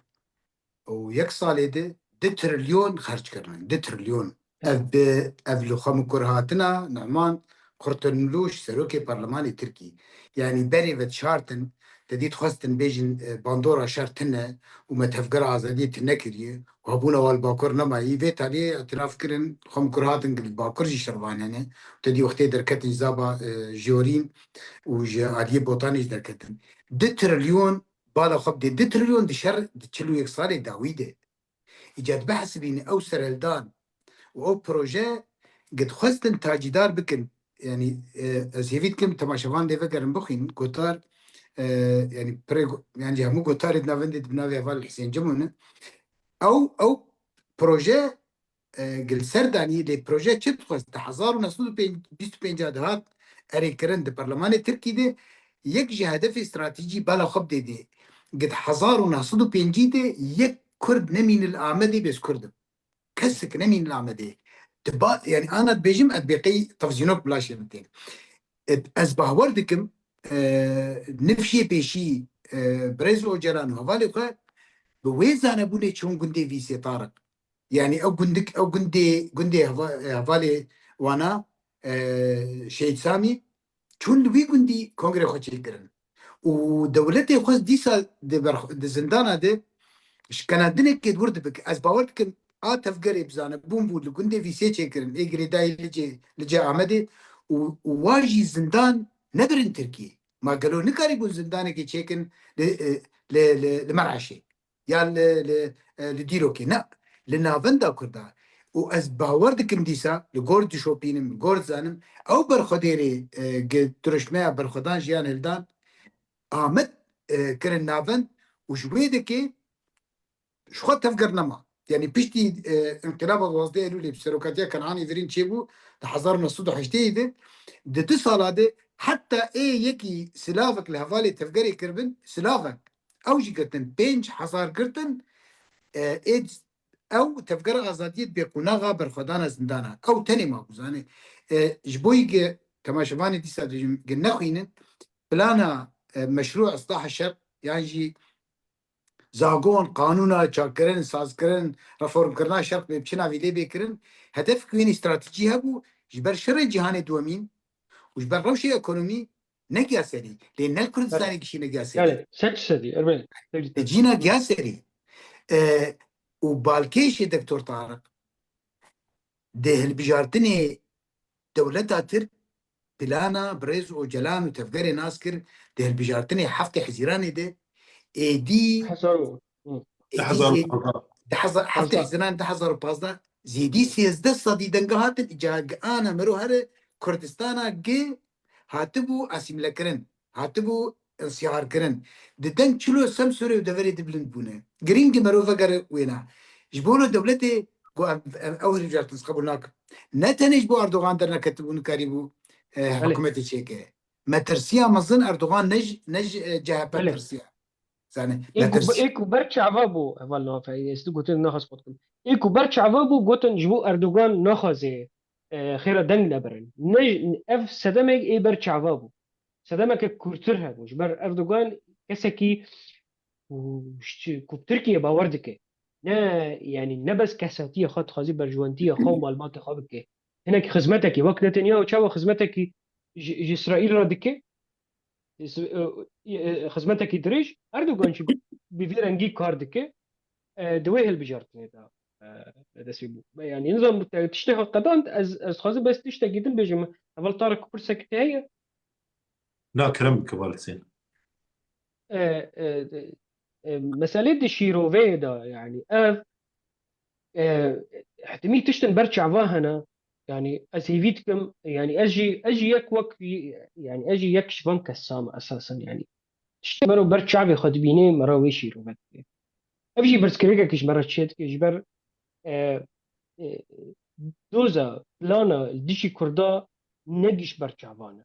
û yek salê de du trilyon xerc kirine, du trilyon. Ev bi, ev li xwe min kur hatina, Numan Kurtulmuş, serokê parlemanê Tirkî. Yanî berê ve dişartin, te dît xwestin bêjin, e, bandora şer tune û me tevgera azadiyê tune kiriye. Hebûna wan li Bakur nemayî. Vê taliyê îtiraf kirin, xwe min kur hatin ku li Bakur jî şervan hene. Te dî wextê derketin ji Zaba, e, Jorîn û ji aliyê Botanê jî derketin. Du trilyon, bala xwe bidê, du trilyon di şer, di çil û yek salê dawî de. Îca dibihesibîne ew serhildan û ew proje Gid xwestin tacîdar bikin. Yanî, e, ez hêvî dikim temaşevan lê vegerin bixwînin. Gotar, e, yanî pirê go-, yanî hemû gotarê di navendê di navê heval Husên Cemo ne. Ew, ew proje, e, gil ser danî, lê proje çi dixwest? Di hezar û neh sed û bîst û pênc de hat erê kirin di Perlemanê Tirkî de, yek ji hedefê stratejî bala xwe bidê dê. Gid hezar û neh sed û pêncî de yek Kurd nemîn li Amedê bêz Kurd in. Kesek nemîn li Amedê. Di ba-, yanî ana dibêjim, ez bêqey tevzînok bila şêrintên. E, ez bawer dikim, e, nifşê pêşî, e, birêz Ocalan û hevalê xwe bi wê zanebûnê çûn gundê Vîsê Tariq. Yanî ew gundik, ew gundê, gundê heva-, hevalê wana, e, Şehîd Samî, çûn li wî gundî kongrê xwe çêkirin. Û dewletê xwe dîsa di berx-, di zindana de şkenandinekê di wir dibik. Ez bawer dikim, a tevgerê bizane bûn bû li gundê Vîsê çêkirin, ê girêdayî li cê, li cê Amedê û, û wa jî zindan nebirin Tirkiyê. Ma gelo nikarîbûn zindanekê çêkin li, e, li, li, li Mereşê? Ya li, li, e, li dîrokê. Ne, li navenda Kurda. Û ez bawer dikim dîsa, li gor dişopînim, li gor dizanim, ew berxwedêrê, e, gi diruşmeya berxwedan jiyan hildan, Amed, e, kirin navend û ji wê dekê ji xwe tevger nema. Yanî piştî, e, înqilaba duwazdeh Eylûlê bi serokatiya Kenanê Virîn çêbû di hezar û neh sed û heştê de, di du sala de heta ê yekî silavek li hevalê tevgerê kiribin, silavek. Ew jî girtin, pênc hezar girtin, e, ê ew tevgera azadiyê dibê qonaxa berxwedana zindana. Ew tenê mabû, zanê. E, ji bo yî gi temaşevanê dîsa dibêjim, gi nexwînin, plana, e, meşrû islaha şer, yan jî zagon, qanûna çakirin, sazkirin, reformkirina şer bê biçina vî lê bê kirin, hedef ku wînî stratejî hebû, ji ber şerê cîhanê duwemîn û ji ber rewşê ekonomî negiya serî. Lê ne li Kurdistanê gişî negiya serî. Belê, sed sedî, erê, belê. Te cîna giya serî. E, û balkêşê Doktor Tariq di hilbijartinê dewleta Tirk plana birêz Ocalan û tevgerê nas kir, di hilbijartinê heftê Hezîranê de êdî, hezar û, hı. Êdî zê-, di hezar û pazdeh. Di hezar, heftê Hezîran du hezar û pazdeh, zêdî sêzdeh sedî denga hatin, îca gi ana mero here Kurdistana gi hatibû asîmlekirin, hatibû insiharkirin. Di deng çilo Semsûrê û deverê di bilind bûne. Girîng e mero vegere wêna. Ji bo lo dewletê ku em, em ew hilbijartin qebûl nakin. Ne tenê ji bo Erdogan derneketibû, nikarîbû, e, Belê. Hikûmetê çêke. Metirsiya mezin Erdogan ne ji, ne ji, e, C H P Belê. Tirsiya. Zanî, Ê ku, metirs- ê ku ber çava bû, heval Nafeyê, ez tu gotin naxwaz pot kim. Ê ku ber çava bû, gotin ji bo Erdogan naxwaze, e, xêra deng nebirin. Ne, ev sedemek ê ber çava bû. Sedemeke kûrtir hebû. Ji ber Erdogan kesekî ku, ku Tirkiye bawer dike. Ne, yanî ne bes kesatiya xwe dixwazî berjewendîya xwe û malbatê xwe bike. Hinek xizmetekî, wek Netanyahu çawa xizmetekî ji, ji Îsraîl re dike, Îs-, e, e, xizmetekî dirêj, Erdogan jî bi vî rengî kar dike, e, di wê hilbijartinê de, e, dest pê bû. Yanî nizam te tiştê xwe qedand, ez, ez dixwazim bes tiştekî din bêjim. Heval Tarek, pirsek te heye? Na, kerem bike, Heval Husên. E, e, e, meselê di şîroveyê de, yanî ev, e, htimî tiştin ber çava hene, yanî ez hêvî dikim, yanî ez jî, ez jî yek wek, yanî ez jî yek ji van kesan me esasen, yanî tiştê mero ber çavê xwe dibînê, mero wê şîrove dike. Ev jî pirsgirêkek ji me re çêdike, ji ber, e, e, doza, plana li dijî Kurda ne giş ber çavan e.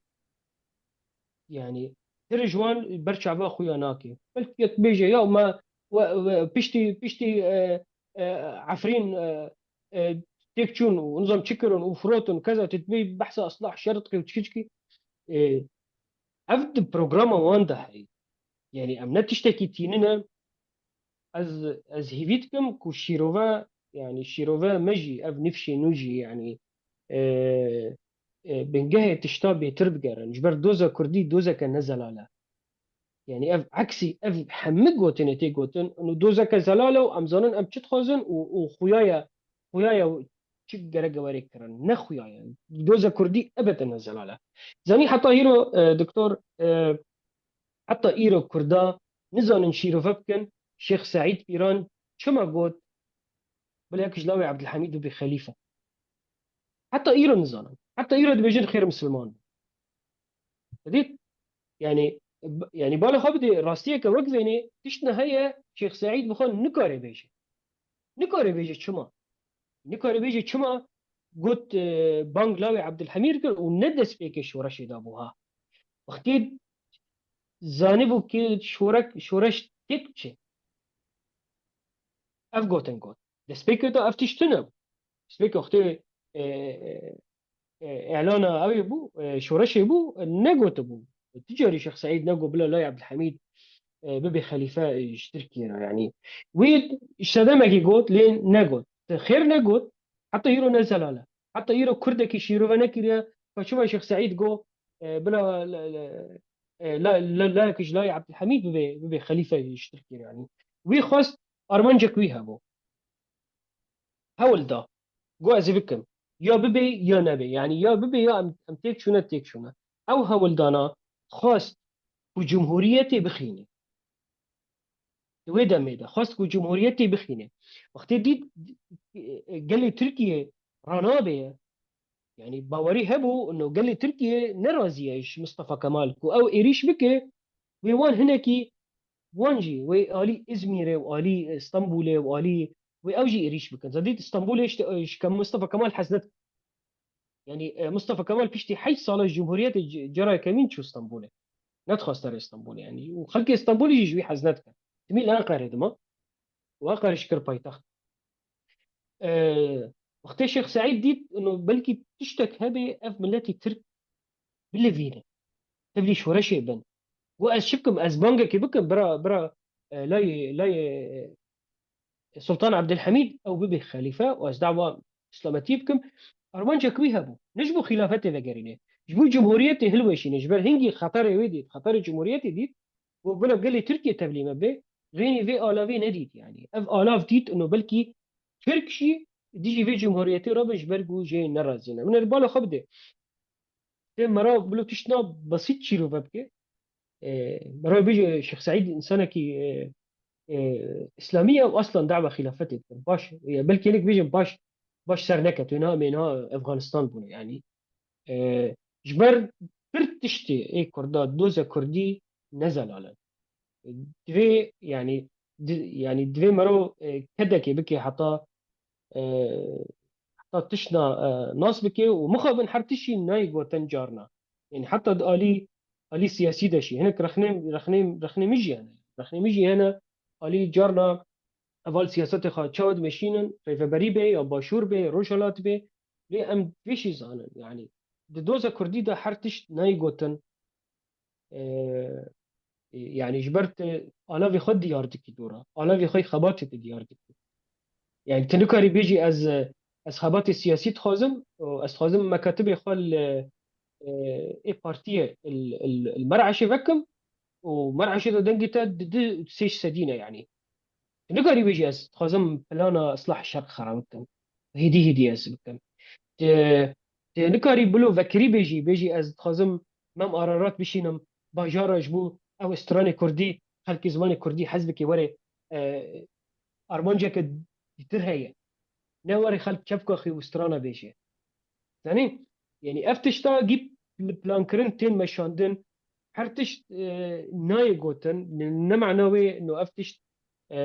Yanî, tir ji wan ber çava xuya nake. Belkî yek bêje, ya me we, we, piştî, piştî, e, e, Efrîn, e, e, têk çûn û nizam çi kirin û firotin, keza tu dibê behsa islah şer dikî û çi çikî. E, ev di programa wan de heye. Yanî, em ne tiştekî tînin e. Ez, ez hêvî dikim ku şîrove, yanî şîrove me jî, ev nifşê nû jî, yanî, e, e, bingehê tişta bêtir bigerin. Ji ber doza kurdî dozeke ne zelal e. Yanî ev eksî, ev hemî gotinê tê gotin, û dozeke zelal e û em zanin em çi dixwazin û, û xuya ye, xuya ye çi gerek e were kirin. Ne xuya ye. Doza kurdî ebete ne zelal e. Zanî heta hîro, e, doktor, e, Heta îro Kurda nizanin şîrove bikin, Şêx Seîd Pîran çima got, bila yek ji lawê Ebdulhemîd bibî xelîfe. Heta îro nizanin. Heta îro dibêjin xêr misilman. Dît? Yani, b-, yani bala xwe bidê rastiyeke wek vênê, tişt ne heye, Şêx Seîd bi xwe nikare bêje. Nikare bêje çima? Nikare bêje çima got, e, bang lawê Ebdilhemîd kir û ne destpêkê şoreşê de bû ha. Wextê zanîbû ki şorek-, şoreş têk çi? Ev gotin got. Destpêkê de ev tişt tune bû. Destpêkê wextê, e, e, îlana ew ê bû, e, şoreşê bû, e, negotibû. Ti carî Şêx Seîd negot bila lay Ebdilhemîd, e, bibe xelîfe, e, ji Tirkiyê re. Yanî wî sedemekî got, lê negot. Ti xêr negot, heta îro ne zelal e. Heta îro kurdekî şîrove nekiriye, ka çima Şêx Seîd got, e, bila le, le, e, la, la, layek ji lay Ebdilhemîd bibe, bibe xelîfe ji Tirkiyê re. Yanî wî xwest armancek wî hebû. Hewl da. Got ez ê bikim. Ya bibe ya nebe. Yani ya bibe ya em, em têk çûne, têk çûne. Ew hewldana xwest ku cumhuriyetê bixîne. Di wê demê de xwest ku cumhuriyetê bixîne. Wextê dît, e, gelê Tirkiye ranabe ye. Yani bawerî hebû, no gelê Tirkiye nerazî ye ji Mustafa Kemal ku ew êrîş bike, wê wan hinekî, wan jî wê alî Îzmîrê û alî Stenbûlê û alî wê ew jî êrîş bikin. Zedî Stenbûlê ji, ji Mustafa Kemal hez nedikin. Yani, e, Mustafa Kemal piştî heşt sala ji Cumhuriyetê c-, cara yekemîn çû Stenbûlê. Nedixwaste re Stenbûlê yani. Û xelkê Stenbûlê jî ji wî hez nedikin. Timî li Enqerê dima. Û Enqere jî kir paytext. E, wextê Şêx Seîd dît, no belkî tiştek hebe ev miletî Tirk bilivînin. Tevlî şoreşê bin. Got ez çi bikim, ez bangekê bikim, bira, bira, e, layê, layê, e, Sultan Ebdilhemîd ew bibe xelîfe û ez dawa îslametiyê bikim. Armancek wî hebû. Ne ji bo xîlafetê vegerîne. Ji bo cumhuriyetê hilweşîne. Ji ber hingî xeterê wê dît, xeterê cumhuriyetê dît. Got bila gelê Tirkiye tevlî me bê. Rênî vê alavê nedît yani. Ev alav dît ino belkî Tirk jî dijî vê cumhuriyetê rabin ji ber ku jê nerazî ne. Min ê li bala xwe bide. Tê mera bilo tiştna besît çîrove bike. E, mera bêje Şêx Seîd însanekî, e, e, îslamî ye û aslan dawa xîlafetê dikir. Baş, e, belkî hinek bêjin baş, baş ser neket. Wê niha em ê niha Efxanistan bûne. Yani, e, ji ber pir tiştê ê Kurda, doza Kurdî ne zelal in. Divê, yani, di-, yani divê mero, e, kedekê bike heta, e, heta tiştna, e, nas bike û mixabin her tiştî nayê gotin carna. Yani heta di alî, alî siyasî de jî. Hinek rexnê, rexnê, rexnê min jî hene. Rexnê min jî hene alî carna heval siyasetê xwe çawa dimeşînin, rêveberî be ya başûr be, rojhelat be. Lê em vê jî zanin, yani di doza Kurdî de her tişt nayê gotin. E, e, yani ji ber te alavê xwe diyar dikî dora. Alavê xwe xebatê te diyar dikî. Yani tu nikarî bêjî ez, ez xebatê siyasî dixwazim û ez dixwazim mekatibê xwe li, e, ê partiyê li, li, li Mer'eşê vekim û Mer'eşê de dengê te di du sê sedî ne yani. Tu nikarî bêjî ez dixwazim plana Islah Şerq xera bikim. Hêdî hêdî ez bikim. Tu, tu nikarî bilo vekirî bêjî, bêjî ez dixwazim Mem Ararat bişînim bajara ji bo ew stranê kurdî, xelkê zimanê kurdî hez bike were, e, armanceke dîtir heye. Ne were xelk çepka xwe û strana bêje. Zanî? Yani ev tişta gî pl-, plankirin tên meşandin. Her tişt, e, nayê gotin. Ne, ne mana wê no ev tişt, e,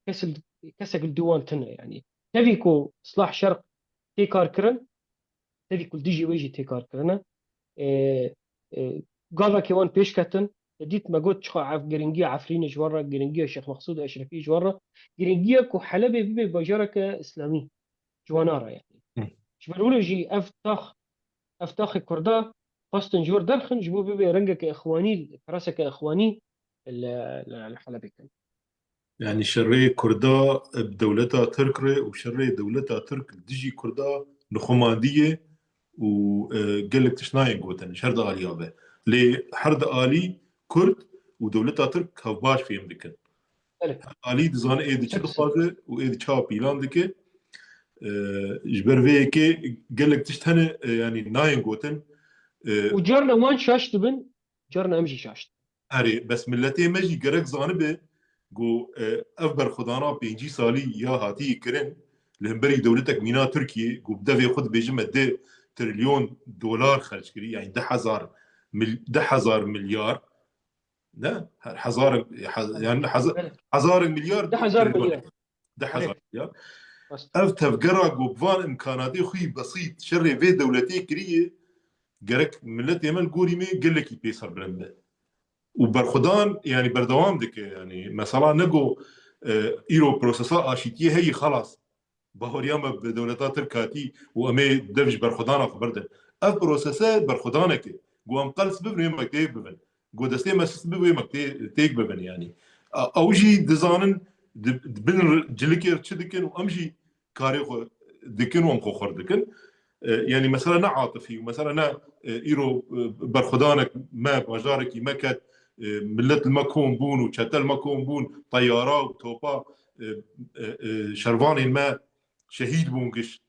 kes li, kesek li dû wan tune. Yani tevî ku Islah Şerq tê kar kirin, tevî ku li dijî wê jî tê kar kirine. E, e, gavekê wan pêş ketin. Te dît me got çiqa ev giringiya Efrînê ji wan re, giringiya Şêx Mexsûd û Eşrefî ji wan re, giringiya ku Helebê bibe bajareke îslamî. Ji wana re yani. Hı. Ji ber wilo jî ev tax, ev taxê Kurda xwestin ji wir derxin, ji bo bibe rengeke îxwanî, kiraseke îxwanî li, li, li Helebê kin. Yani şerê Kurda bi dewleta Tirk re û şerê dewleta Tirk li dijî Kurda nixumandî ye û, e, gelek tişt nayên gotin ji her di aliya ve. Lê her di alî Kurd û dewleta Tirk hev baş fêm dikin. Belê. Her alî dizane ê di çi Hepsi. dixwaze û ê di çawa pîlan dike. E, ji ber vê yekê gelek tişt hene, e, yanî nayên gotin. E, Û carna wan şaş dibin, carna em jî şaş dibin. Erê, bes miletê me jî gerek zanibe ku, e, ev berxwedana pêncî salî ya hatî kirin, li hemberî dewletek mîna Tirkiyê, ku bi devê xwe dibêje me deh trilyon dolar xerc kirî, yani deh hezar mil-, deh hezar milyar, ne? Her hezar, hez-, yani hezar, hezar milyar, deh hezar milyar. Deh hezar milyar. Ev tevgera ku bi van imkanatê xwe yî besît şerê vê dewletê kiriye, gerek miletê me li gorî me gelekî pê serbilind be. Û berxwedan, yani berdewam dike, yani mesela ne ku, e, îro prosesa aşîtiyê heyî xelas. Bahoriya me bi dewleta Tirk hatî û em ê dev ji berxwedana xwe berdin. Ev prosese berxwedanek e. Ku em qels bibin, wê mekteyê bibin. Ku destê me sist bibin, wê mekteyê têk bibin yani. A-, ew jî dizanin di, di bin cilikê çi dikin û em jî karê xwe dikin û em xwe xwar dikin. E, yani mesela ne atifî û mesela ne, e, îro, e, berxwedanek me, bajarekî me ket, e, millet li me kom bûn û çete li me kom bûn, teyara û topa, e, e, e, şervanên me şehîd bûn giş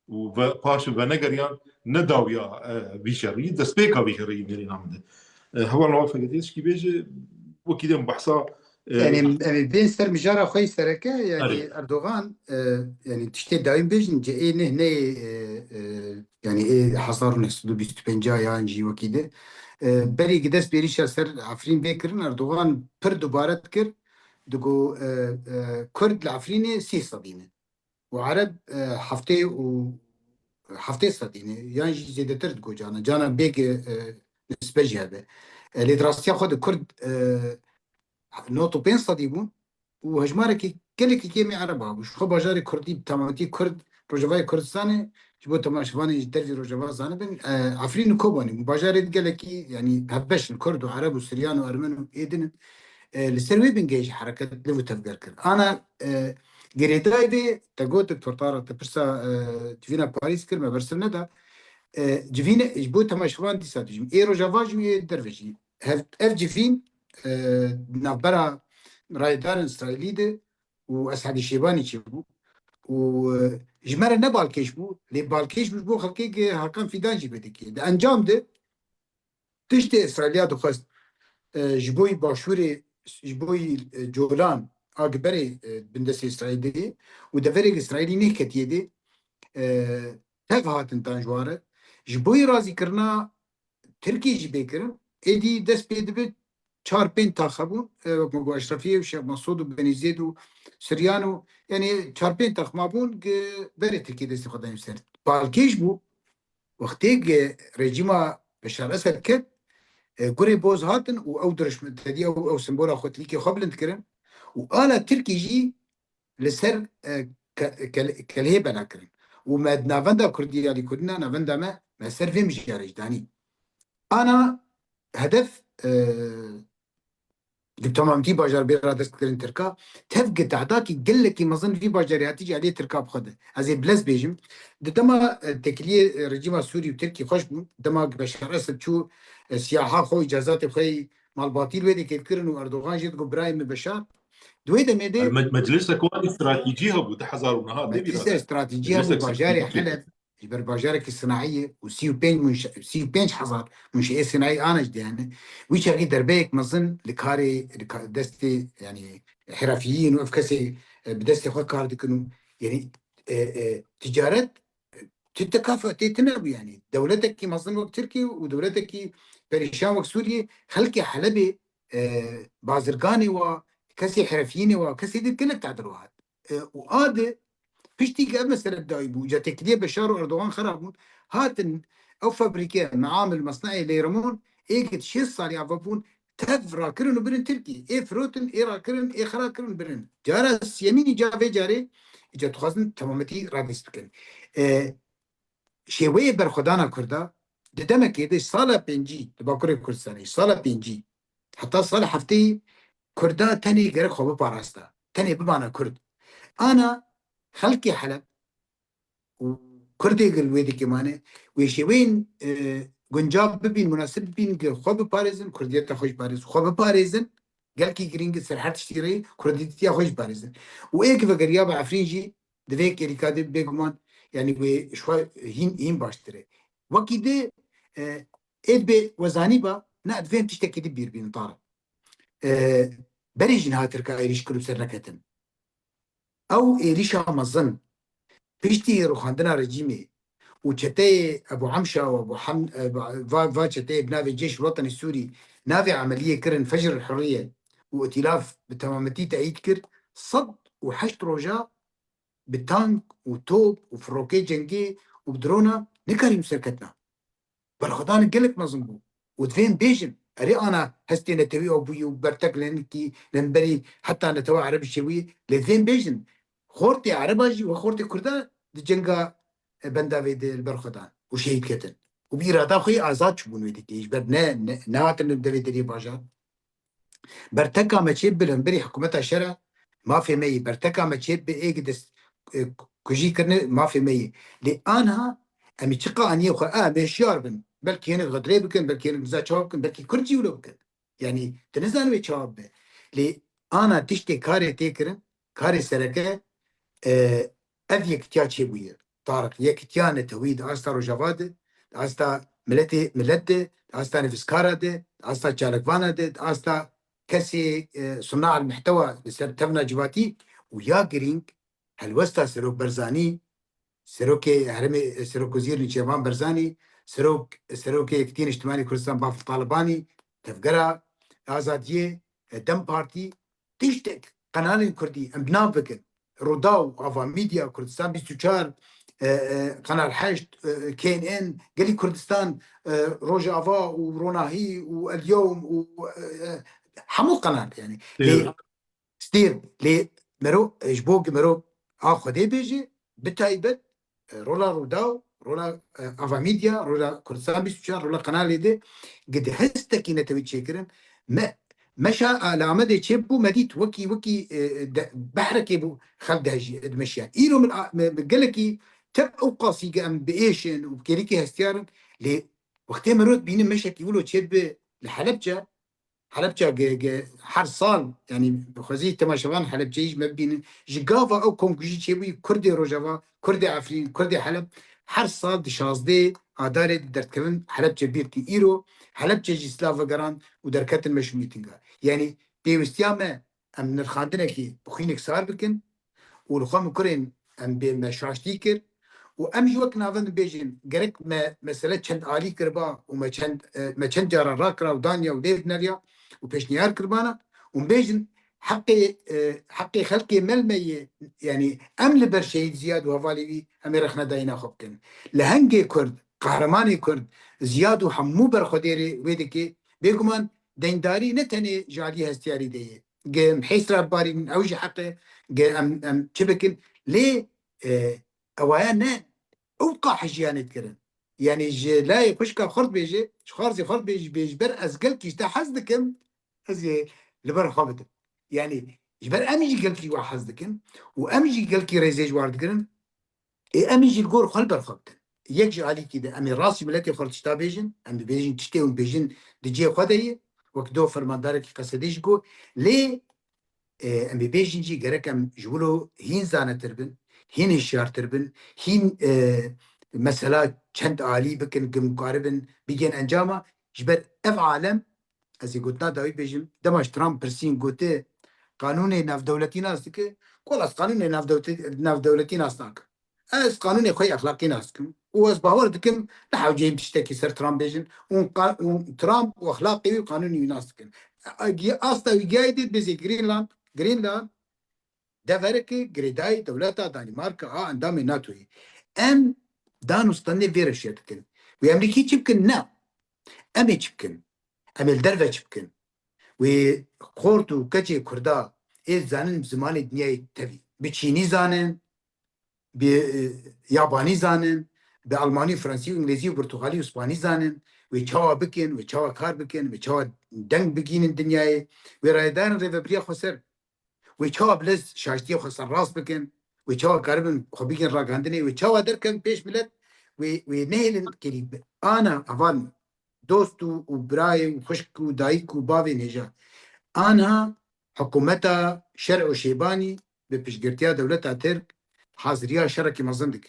û ve, paşê venegeriyan, ne dawiya, e, vî şerî, destpêka vî şerî nêrîna min de. E, heval Newal Feketî tişkî bêje, wekî dem behsa, e, Yani em ê bên ser mijara xwe yî sereke, yani Erê. Erdogan, e, yani tiştê dayîn bêjin, cê ê neh neyê, e, e, yani ê hezar û neh sed û bîst û pênc yan jî wekî de. E, berî ki dest bi êrîşa ser Efrîn vê kirin, Erdogan pir dubare dikir, digo, e, e, Kurd li Efrînê sê sedî ne. Û Ereb, e, heftê û, heftê sedî ne, yan jî zêdetir digo cana. Cana bêg, e, nisbe jî hebe. E, lê di rastiya xwe de Kurd, e, nod û pênc sedî bûn û hejmarekî gelekî kêm ê Ereba bû. Ji xwe bajarê Kurdî, bi tematî Kurd, Rojavayê Kurdistanê, ji bo temaşevanên ji dervî Rojava zanibin, e, Efrîn û Kobanî bû. Bajarê gelekî, yanî hevbeş in, Kurd û Ereb û Siryan û Ermen û ê din in. E, li ser wê bingehê jî hereket liv û tevger kir. Ana, e, girêdayî vê te got, Doktor Tarık, te pirsa, e, civîna Parîs kir, me bersiv neda. E, civîne, ji bo temaşevan dîsa dijim. Ê Rojava jî û ê derve jî. Hev-, ev civîn, e, navbera rayedarên Îsraîlî de û Esedî Şêbanî çêbû. Û, e, ji me re ne balkêş bû, lê balkêş bû ji bo xelkê ke Hakan Fîdan jî vedikê. Di encam de tiştê Îsraîliya dixwest, e, ji bo yî başûrê, ji bo yî, e, colan a giberê, e, bindestê Îsraîlê û deverê Îsraîlî nêketiye dê, e, tev hatin dan ji wan re. Ji bo yî razîkirina Tirkiyê jî bê kirin, êdî dest pê dibe çar pênc tax hebûn, e, wek me got Eşrefiyê û Şêx Mesûd û Benîzêd û Siryan û, yanî çar pênc tax mabûn, gi-, berê Tirkiyê destê xwe dayîn ser. Balkêş bû, wextê gi rejîma Beşar Esed ket, e, gurê boz hatin û ew dirişm-, tedî ew, ew sembola xwe tilîkê xwe bilind kirin û ala Tirkî jî li ser, e, ke-, ke-, kelhê bela kirin. Û me di navenda Kurdî ya lîkurdina navenda me, me ser vê mijarê jî danî. Ana hedef, e, di temamtî bajar bê radestkirin Tirka, tev gi tehdakî gelekî mezin vî bajarê hatî jî aliyê Tirka bi xwe de. Ez ê bilez bêjim, di dema, e, têkiliyê, e, rejîma Sûrî û Tirkî xweş bûn, dema Beşar Esed çû, e, siyaha xwe, îcazatê xwe yî malbatî li wê dê kêt kirin û Erdogan jê digot birayê min Beşar. Di wê demê de me-, meclisek wan stratejî hebû, du hezar û neh, tê bîra meclise te? Stratejî hebû, meclisek bajarê stratejî. Heleb, ji ber bajarekî sinaî ye û sî û pênc munşe-, sî û pênc hezar munşeê sinaî ana ji diyane. Wî çaxî derbeyek mezin li karê, li ka-, destê, yanî, herafiyî û ev kesê, e, bi destê xwe kar dikin û, yanî, e, e, ticaret, e, tu tekafutê tune bû, yanî. Dewletekî mezin wek Tirkiye û dewletekî perîşan wek Sûriye, xelkê Helebê, e, bazirganê wa, kesê herefiyînê wa, kesê din gelek tadil wa hat. E, û a di piştî ke ev mesele bi dawî bû, îca têkiliyê Beşar û Erdogan xera bûn, hatin ew fabrîke, meamil, mesneê Leyrimon, ê ke di şêst salî ava bûn, tev rakirin û birin Tirkî. Ê firotin, ê rakirin, ê xera kirin birin. Cara siyemîn îca vê carê, îca dixwazin temametî radest bikin. E, şêweyê berxwedana Kurda, di demekê de sala pêncî, di Bakurê Kurdistanê, sala pêncî, heta sala hefteyî Kurda tenê gerek xwe biparasta. Tenê bibana Kurd. Ana xelkê Heleb û Kurdê gil wê dikê mane, wê şêweyên, e, guncav bibîn, munasib bibîn, gi xwe biparêzin, Kurdiyeta xwe jî parêz, xwe biparêzin, gelkî girîng e ser her tiştî re, Kurdîtiya xwe jî parêzin. Û ê ki vegeriya bi Efrîn jî, di vê kêrîka de bêguman, yanî wê ji xwe hîn, hîn baştir e. Wekî de, e, ê dibê we zanîba, ne, divê em tiştekî di bîr bînin, Tarık. E, berê jî niha Tirka êrîş kir û ser neketin. Ew êrîşa mezin, Piştî rûxandina rejîmê û çeteyê Ebu Emşa û Ebu Hem-, e, va, va çeteyê bi navê Ceyş Wetanî Sûrî navê emeliyê kirin Fecr el Hurriye û Îtîlaf bi temametî teyîd kir, sed û heşt roja bi tank û top û firokê cengê û bi drona nikarîbû serketina. Berxwedan gelek mezin bû. Û divên bêjin, erê ana hestê netewî ew bûyî û bertek lenekî lemberî heta netewa Ereb çêbûyî, lê divên bêjin, xortê Ereba jî we xortê Kurda di cenga, e, Bendavê de li ber xwe dan û şehîd ketin. Û bi îrada xwe yê azad çûbûn wê dikê. Ji ber ne, ne, nehatin li devê deriyê bajar. Berteka me çê bi li hemberî hikûmeta şer e, mafê me yê. Berteka me çê bi êk dest, e, kujî kirine, mafê me yê. Lê anha em ê çiqa aniyê xwe, em ê hişyar bin. Belkî hinek xedrê bikin, belkî hinek niza çawa bikin, belkî Kurd jî wilo bikin. Yanî tu nizanî wê çawa bibe. Lê ana tiştê karê tê kirin, karê sereke, e, ev yekitiya çêbûye. Tariq, yekitiya netewî di asta Rojava de, di asta miletê, milet de, di asta nivîskara de, di asta çalakvana de, di asta kesê, e, suna el muhtewa li ser tevna civatî û ya girîng helwesta Serok Barzanî, Serokê Herêmê, Serokwezîr Nêçîrvan Barzanî, Serok, Serokê Yekîtiya Niştimanî Kurdistan Bafil Talibanî, Tevgera Azadiyê, e, dem Partî, tiştek qenalên Kurdî em bi nav bikin. Rûdaw, Ava Media, Kurdistan bîst û çar, e, e, Kanal heşt, e, K N N, gelî Kurdistan, e, Rojava û Ronahî û El Yewm û, e, e, hemû qenal, yanî. Lê Stêr. Stêr, lê mero, e, ji bo ku mero a Xwedê bêje, bi taybet, e, rola Rûdaw, rola, e, Ava Media, rola Kurdistan bîst û çar, rola qenalê de, gi di hestekî netewî çêkirin. Me, meşa li Amedê çêbû, me dît wekî, wekî, e, de, behrekê bû, xelk dihejî, dimeşiya. Îro min a, me, me gelekî tev ew qasî ge em bi êş in û bi kêrikê hestiyar in, lê wextê mero dibîne meşekî wilo çêdibe li Helebce, Helebce ge, ge, her sal, yanî bi xwezî temaşevan Helebceyî ji me bibînin. Ji gava ew komkujî çêbûyî, Kurdê Rojava, Kurdê Efrîn, Kurdê Heleb her sal di şazdeh Adarê di derdkevin Helebce bîrtî. Îro Helebce jî silav vegerand û derketin meşrû mîtînga. Yanî pêwistiya me em nirxandinekî bi xwînek sar bikin û li xwe min kurên em bê me şaştî kir û em jî wek navend bêjin gerek me mesele çend alî kiriba û me çend, e, me çend cara rakira û daniya û lê dineriya û pêşniyar kiribana û bêjin heqê, e, heqê xelkê mel me yê, yanî em li ber şehîd Ziyad û hevalê wî em ê rexne dayîna xwe bikin. Lehengê Kurd, qehremanê Kurd, Ziyad û hemû berxwedêrê wê dikê, bêguman deyndarî ne tenê ji alî hestiyarî de ye. Ge em hêsra bibarînin, ew jî heq e, ge em, em çi bikin? Lê, e, ewaya ne, ew qa hejiyanê dikirin. Yanî ji layê xwişka xurt bêje, ji xwarzê xurt bêje, bê ji ber ez gelkî ji te hez dikim, ez ê li ber xwe bidim. Yanî ji ber em jî gelkî wa hez dikin û em jî gelkî rêzê ji war digirin, ê em ê jî li gor xwe li ber xwe bikin. Yek ji alîkî de em ê rastî miletê xwe li tişta bêjin, em dibêjin tiştê hûn dibêjin di cihê xwe de ye, wek do fermandarekî Qesedê jî got, lê, e, em ê bêjin jî gerek em ji wilo hîn zanetir bin, hîn hişyartir bin, hîn, e, mesela çend alî bikin, ku em karibin bigihên encama, ji ber ev alem, ez ê gotina dawî bêjim, dema ji Trump pirsîn gote, qanûnê navdewletî nas dike, ku ez qanûnê navdewte-, navdewletî nas nakim. Ez qanûnê xwe yê exlaqî nas dikim û ez bawer dikim ne hewceyî tiştekî ser Trump bêjin û qa-, û Trump û exlaqê wî û qanûnê wî nas dikin. Gi-, asta wî giyayê dê dibêjê Greenland, Greenland devereke girêdayî dewleta Danîmarka a endamê natoyê. Em dan û standê vê rewşê dikin. Wê Amerîkî çi bikin? Ne. Em ê çi bikin? Em ê li derve çi bikin? Wê xort û keçê Kurda ê dizanin bi zimanê dinyayê tevî. Bi çînî zanin, bi, e, yabanî zanin, bi almanî, fransî û îngilîzî û portuxalî û spanî zanin, wê çawa bikin, wê çawa kar bikin, wê çawa deng bigînin dinyayê, wê rayedarên rêvebiriya xweser, wê çawa bi lez şaştiyê xwe serrast bikin, wê çawa karibin xwe bigin ragihandinê, wê çawa derkevin pêş milet, wê, wê nehêlin kêlî bi ana heval dost û, û birayê û xwişk û dayik û bavên hêja. Anha hikûmeta Şer û Şêbanî bi piştgirtiya dewleta Tirk haziriya şerekî mezin dike.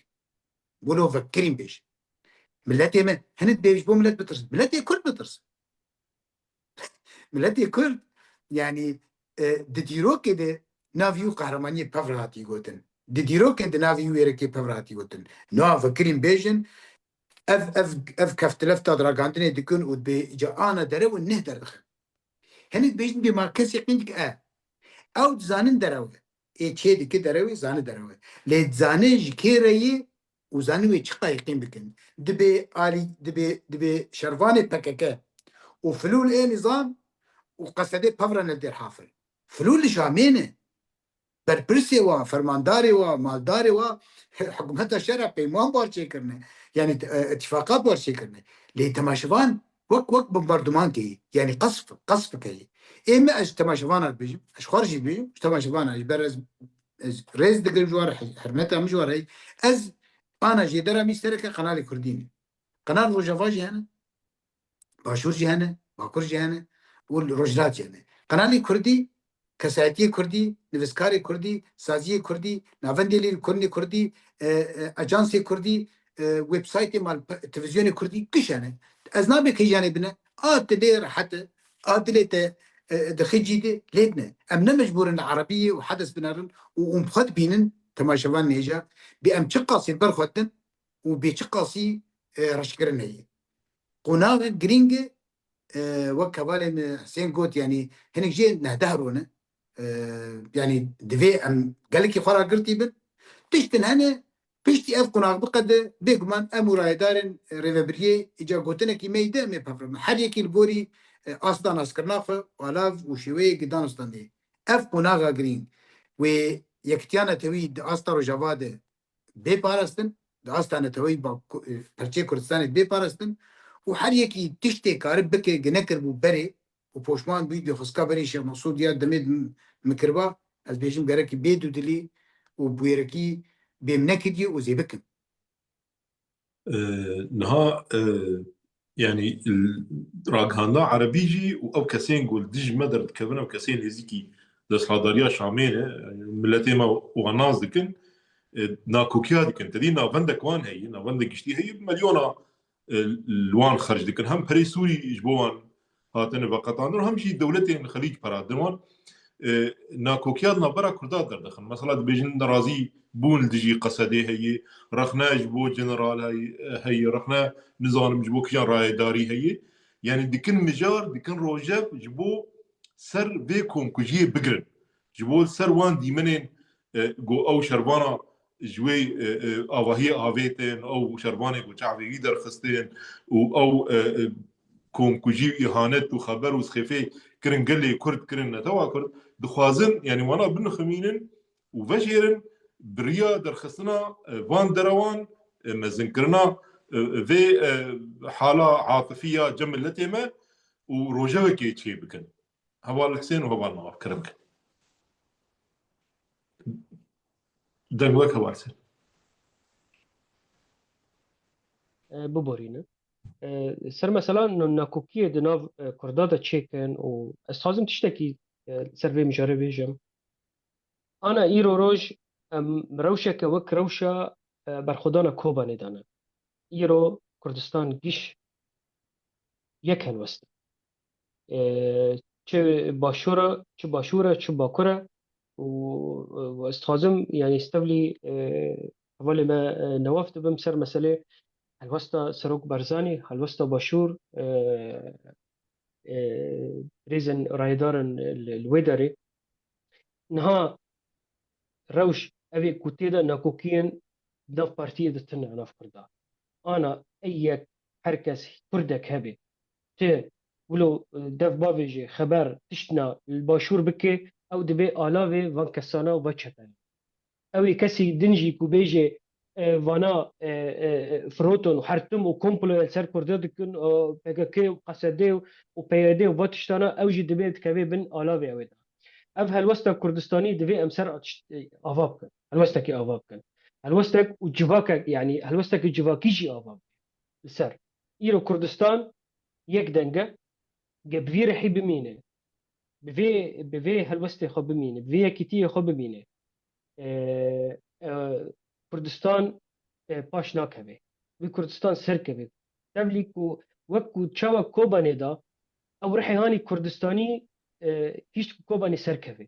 Wilo vekirîn bêje. Miletê me, hinek bêje bo milet bitirsin. Miletê Kurd bitirsin. Miletê Kurd, yanî, e, di dîrokê de navî û qehremaniyê pevre hatiye gotin. Di dîrokê di navî wê rêkê pevra hatî gotin. Niha vekirîn bêjin, ev, ev, ev keftilefta di ragandinê dikin û dibê îca ana derew û neh derdixin. Hinek dibêjin bê ma kesê qîn dike e. Ew dizanin derew e. Ê çê dike derewê, zani derew e. Lê dizanin ji kê re yê û zanin wê çiqa yê qîn bikin. Dibê alî, dibê, dibê şervanê P K K û filûl ê nizam û qesedê pevra ne dêr hafir. Filûl li Şamê ne. Berpirsê wa, fermandarê wa, maldarê wa, hikûmeta şer a peyman bar çêkirine. Yanî, e, îtîfaqa bar çêkirine. Lê temaşevan wek, wek bombarduman keyî. Yanî qesf, qesf keyî. Ê me ez temaşevana dibêjim, ez xwe jî dibêjim, ji temaşevana ji ber ez, ez rêz digirim ji wan re, hurmeta min ji wan re. Ez ana jêdera mî sereke qenalê Kurdî ne. Qenal Rojava jî hene. Başûr jî hene, Bakur jî hene û li Rojhilat jî hene. Qenalê Kurdî, kesayetiyê Kurdî, nivîskarê Kurdî, saziyê Kurdî, navendê lî Kurdê Kurdî, e, e, ajansê Kurdî, e, websaytê mal, pe-, televîzyonê Kurdî giş hene. Ez nabe kêjanê bine, a dilê rehet e, a dilê te, e, dixê cî de lê bine. Em ne mecbûr in li erebiyê û hedes binerin û hûn bi xwe dibînin, temaşevan nêja, bê em çi qasî li ber xwe din, û bê çi qasî, e, reşkirin heye. Qonaxek girîng e, e, wek hevalê min Husên got, yanî hinek jê nehdeh rû ne. E, yanî divê em gelekî xwe ragirtî bin. Tiştin hene, piştî ev qonax biqede, bêguman em û rayedarên rêvebiriyê îca gotinekî me yî de em ê pevre bin. Her yekî li gorî, e, asta naskirina xwe, alav û şêweyê gidan standê. Ev qonaxa girîng wê yekitiya netewî di asta Rojava de bê parastin, di asta neteweyî ba-, ku-, e, perçeyê Kurdistanê bê parastin û her yekî tiştê karib bike, gi nekiribû berê û poşman bûyî, dê xwestka berê Şêx Mesûd ya demê d-, min kiriba, ez bêjim gerekî bê dûdilî û bûyerekî bê min nekiriyê û zê bikim. E, niha, e, yanî, l-, ragihandina erebî jî û ew kesên ku li dijî me derdikevin, ew kesên nêzîkî desthilatdariya Şamê ne, yanî miletê me wan nas dikin, e, nakokiya dikin. Te dî navendek wan heye, navendek giştî heye, bi milyona, e, li wan xerc dikin. Hem perê Sûrî ji bo wan hatine veqetandin, hem jî dewletên Xelîc para din wan, e, nakokiya di navbera Kurda derdixin. Mesela dibêjin nerazî bûn li dijî qesedê heye, rexne ji bo general heye, heye, rexne nizanim ji bo kijan rayedarî heye. Yanî dikin mijar, dikin rojek ji bo ser vê komkujiyê bigirin. Ji bo ser wan dîmenên, e, ku ew şervana ji wê, e, e, avahiyê avêtin, ew şervanê ku çavê wî derxistin û ew, e, e, komkujî û îhanet û xeber û sixêfê kirin gelê Kurd, kirin netewa Kurd, dixwazin, yanî wana biniximînin û vejêrin bi riya derxistina, e, van derewan, e, mezinkirina, e, vê, e, hala atifî ya cem miletê me û rojevekê çê bikin. Heval Husên û Heval Nawaf, kerem kin. Deng wek Heval Husên. E, biborîne. E, ser mesela n-, nakokiyê di nav, e, Kurda de çêkin û ez dixwazim tiştekî, e, ser vê mijarê bêjim. Ana îro roj em rewşeke wek rewşa, e, berxwedana Kobanê de ne. Îro Kurdistan giş yek helwest e. E, çi başûr e, çi başûr e, çi bakur e. Û, û ez dixwazim, yanî, stevlî, e, hevalê me, e, Newaf dibim ser meselê helwesta Serok Barzanî, helwesta başûr, e, e, rêzên rayedarin li, li wê derê. Niha rewş ev ê ku tê de nakokiyên nav partiyê de tune nav Kurda. Ana ey yek her kes Kurdek hebe. Ti wilo, e, dev bavêje, xeber, tiştna li başûr bike, ew dibe alavê van kesana û va çeteyê. Ew ê kesî din jî ku bêje, e, vana, e, e, e, firotin û hertim û komploya li ser Kurda dikin, e, P K K û Q S D û, û P Y D û va tiştana, ew jî divê dikeve bin alavê ew ê de. Ev helwesta Kurdistanî divê em ser a tişt-, e, ava bikin. Helwestekê ava bikin. Helwestek û civakek, yanî helwestekê civakî jî ava bikin. Li ser. Îro Kurdistan yek deng e, ge bi vî rihî bimîne, bi vê, bi vê helwestê xwe bimîne, bi vê yekîtiyê xwe bimîne, e, e, Kurdistan, e, paş nakeve. Wî Kurdistan ser keve. Tevlî ku wek ku çawa Kobanê da, ew rihê hanî Kurdistanî, e, hişt ku Kobanê ser keve.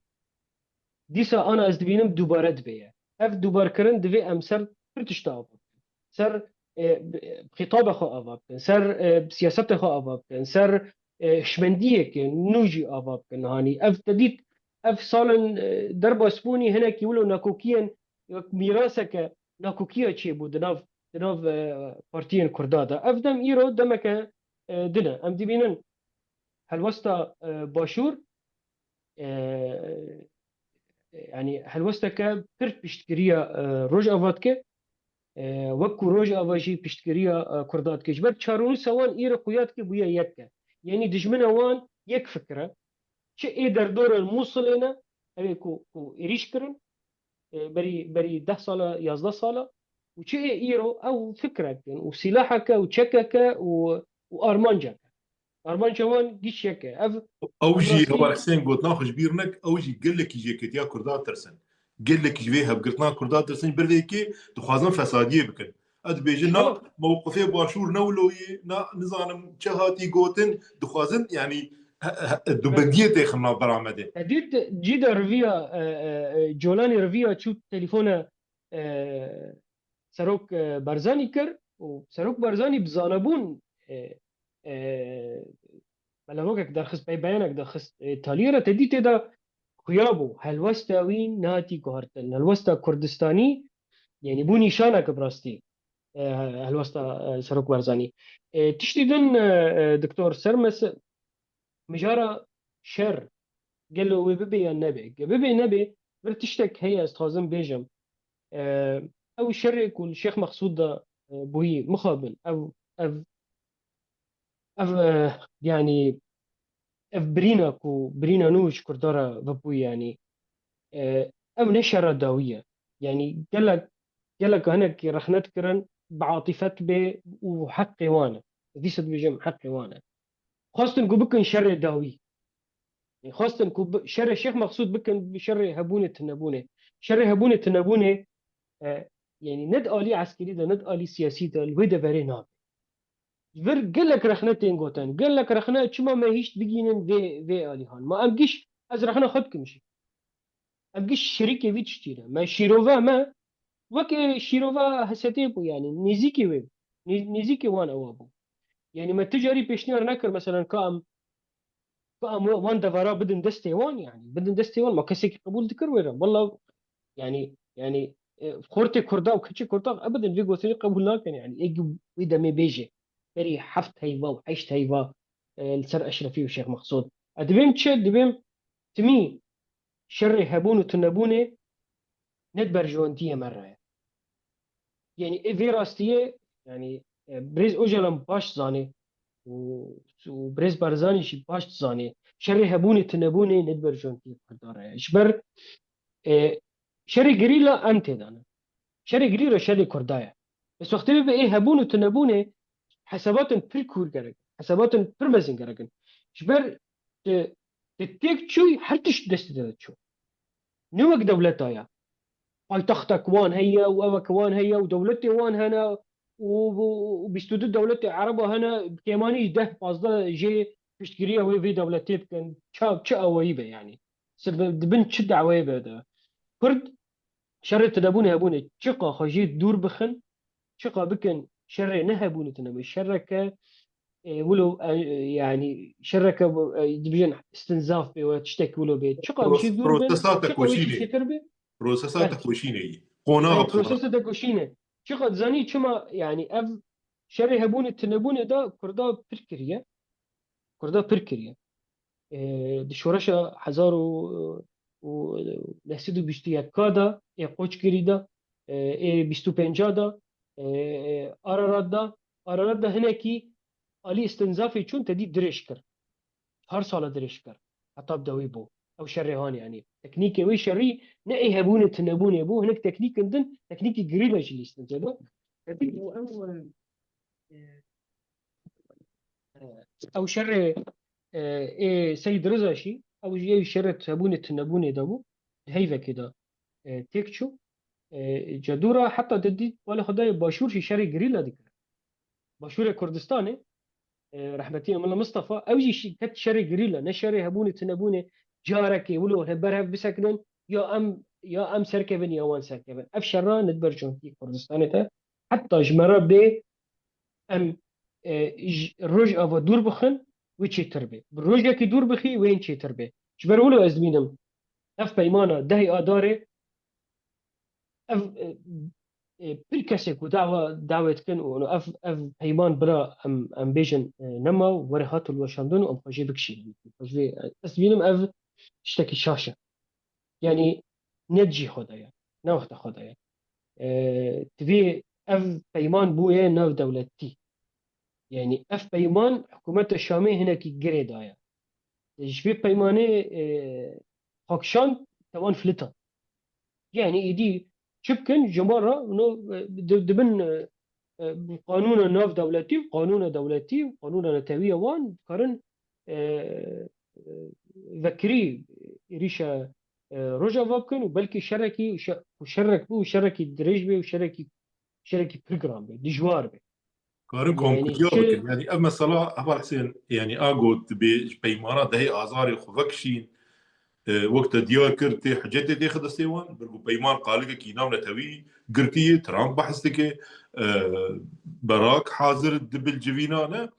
Dîsa ana ez dibînim dubare dibe ye. Ev dubarkirin divê em ser pir tişta ava bikin. Ser, e, bi-, xîtabê xwe ava bikin. Ser, e, siyasetê xwe ava bikin. Ser, e, hişmendiyeke nû jî ava bikin. Hanî ev te dît, ev salin, e, derbasbûnî hinekî wilo nakokiyên, wek mîraseke nakokiya çêbû di nav, di nav, e, partiyên Kurda de. Ev dem îro demeke, e, din e. Em dibînin helwesta, e, Başûr, e, yanî helwesteke pir piştgiriya, e, Rojava dike, e, wek ku Rojava jî piştgiriya, e, Kurda dike. Ji ber çar û nîsa wan îro xuya dike bûye yek e. Yanî dijmina wan yek fikir e. Çi ê derdorên Mûsilê ne, ew ê ku, ku êrîş kirin, e, berî, berî deh sala, yazdeh sala, û çi ê îro ew fikrek in, û sîlaheke, û çekeke, û, û armanceke. Armanca wan giş yek e. Ev, Ew ev jî rastî Heval Husên gotina xwe ji bîr nek, ew jî gelekî ji yekêtiya Kurda tirsin. Gelekî ji vê hevgirtina Kurda tirsin, ji ber vê yekê dixwazin fesadiyê bikin. Ez dibêjin, na, tamam, mewqifê Başûr ne wilo yê, na, nizanim çi hatî gotin, dixwazin, yanî, he, he, dubendiyê têxin nav bera me de. Edît cî de riviya, e, e, e, Colanî riviya çû telefona, e, Serok, e, Barzanî kir û Serok Barzanî bi zanebûn, e, e, belavokek derxist, pey beyanek derxist, e, taliyê re te dî tê de xuya bû. Helwesta wî nehatî guhartin. Helwesta Kurdistanî, yanî bû nîşanek bi rastî, e, helwesta, e, Serok Barzanî. E, tiştî din, e, e, Doktor Sermes, mijara şer gelo wê bibe yan nebe? Ge bibe nebe, vir tiştek heye ez dixwazim bêjim. E, ew şerê ku li Şêx Mexsûd de, e, bûyî, mixabin, ev, ev, ev, e, yanî, ev birîna ku, birîna nû ji Kurda re vebûyî, yanî, e, ew ne şera dawî ye. Yanî gelek, gelek hinekî rexne dikirin, bi atîfet bê û heqê wan e. Dîsa dibêjim heqê wan e. Xwestin ku bikin şerê dawî. Xwestin ku bi-, şerê Şêx Mexsûd bikin bi şerê hebûnê tunebûnê. Şerê hebûnê tunebûnê, e, yanî ne di alî eskerî de, ne di alî siyasî de, li wê deverê nabe. Vir gelek rexne tên gotin. Gelek rexne çima me hişt bigînin vê, vê alî han. Ma em giş, ez rexne xwe dikim jî. Em giş şirîkê vî tiştî ne. Me şîrove me weke şîrova H S D'ê bû, yanî nêzîkî wê, nê-, nêzîkî wan ewa bû. Yanî me tu carî pêşniyar nekir, meselen, ka em, ka em wan devara bidin destê wan, yanî bidin destê wan, ma kesekî qebûl dikir wê re? Wela, yanî, yanî, e, xortê Kurda û keçê Kurda ebedin vê gotinê qebûl nakin, yanî ê wî demê bêje. Berî heft heyva û heşt heyva, e, li ser Eşrefî û Şêx Mexsûd. Ez dibêm çi? Dibêm timî şerê hebûn û tunebûnê ne di berjewendiyê me re ye. Yanî ê vê rastiyê, yanî, e, birêz Ocalan baş dizanê û, û birêz Barzanî jî baş dizanê. Şerê hebûnê tunebûnê ne di berjewendiyê Kurda re ye. Ji ber, e, şerê gerîla em tê de ne. Şerê gerîla şerê Kurda ye. Bes wextê bibe ê hebûn û tunebûnê hesabatin pir kûr gerek in. Hesabatin pir mezin gerek in. Ji ber tu, tu têk çûyî her tişt destê te de çû. Ne wek dewleta ye. Paytextek wan heye û evek wan heye û dewletê wan hene û, û, û bîst û du dewletê Ereba hene, bi kêmanî deh pazdeh jê piştgiriya wê vê dewletê dikin. Ça, çi awayî be yanî? Sir di bin çi daweyê be de? Kurd şerê tunebûnê hebûnê çiqa xwe jê dûr bixin, çiqa bikin şerê nehebûnê tunebûnê, şereke, e, wilo, e, yanî şereke, e, dibêjin istinzaf bê, we tiştekî wilo bê. Çiqa em Pros-, jê dûr bin, prosesa çiqa wê jî tekoşînê. Çêtir bê? Prosesa Belkî. Tekoşînê yî. Qonaxa Belê, bi xwe. Prosesa tekoşînê. Çiqa dizanî çima, yanî ev şerê hebûnê tunebûnê de Kurda pir kiriye. Kurda pir kiriye. E, di şoreşa hezar û, û neh sed û bîst û yek de, ê Qoçgirî de, e, ê bîst û pênc de, e, e, Ararat de, Ararat de hinekî alî istinzafê çûn, te dî dirêj kir. Çar sala dirêj kir. Heta bi dawî bû. Ew şerê han, yanî teknîkê wê şerî ne ê hebûnê tunebûnê bû, hinek teknîkin din, teknîkî gerîla jî lîstin tê de. Ew, e, ew şerê, e, ê Seyîd Riza jî, ew jî ê şerê hebûnê tunebûnê de bû. Di heyvekê de, e, têk çû. E, cedûra heta te dît, wele Xwedayê Başûr jî şerê gerîla dikir. Başûrê Kurdistanê, e, rehmetî Emînullah Mistefa, ew jî şî-, ket şerê gerîla, ne şerê hebûnê tunebûnê, carekê wilo hê berhev bisekinin, ya em ya em serkevin ya wan serkevin. Ev şera ne di ber çandî Kurdistanê de. Heta ji me re bê em, e, ji Rojava dûr bixin, wê çêtir bê. Bi rojekî dûr bixî, wê çêtir bê. Ji ber wilo ez dibînim ev peymana dehê Adarê, ev, e, e, pir kesê ku dawa, dawê dikin û ev, ev peyman bira em, em bêjin, e, nema û were hat hilweşandin û em xwe jê bikişînin. Xwe jê, ez dibînim ev tiştekî şaş e. Yanî ne cî xwe de ye, ne wexta xwe de ye. E, divê ev peyman bûye navdewletî. Yanî ev peyman hikûmeta Şamê hinekî girê daye. Ji vê peymanê, e, xakşand tewan filitan. Yanî êdî çi bikin, ji me re, no, e, di-, dibin, e, e, qanûna navdewletî û qanûna dewletî û qanûna netewî ya wan dikarin, e, e, vekirî êrîşa, e, Rojava bikin û belkî şerekî, şe-, û şerek bû û şerekî dirêj bê û şerekî, şerekî pir giran bê, dijwar bê. Karin Yanî komkujiya çi bikin. Yanî ev mesela Heval Husên, yanî a got dibê ji peymana dehê Azarê xwe vekişîn, e, wek te diyar kir, tê hicetê têxe destê wan, ber ku peyman qalikekî navnetewî girtî ye, Trump behs dike, e, Berak hazir dibil civîna ne.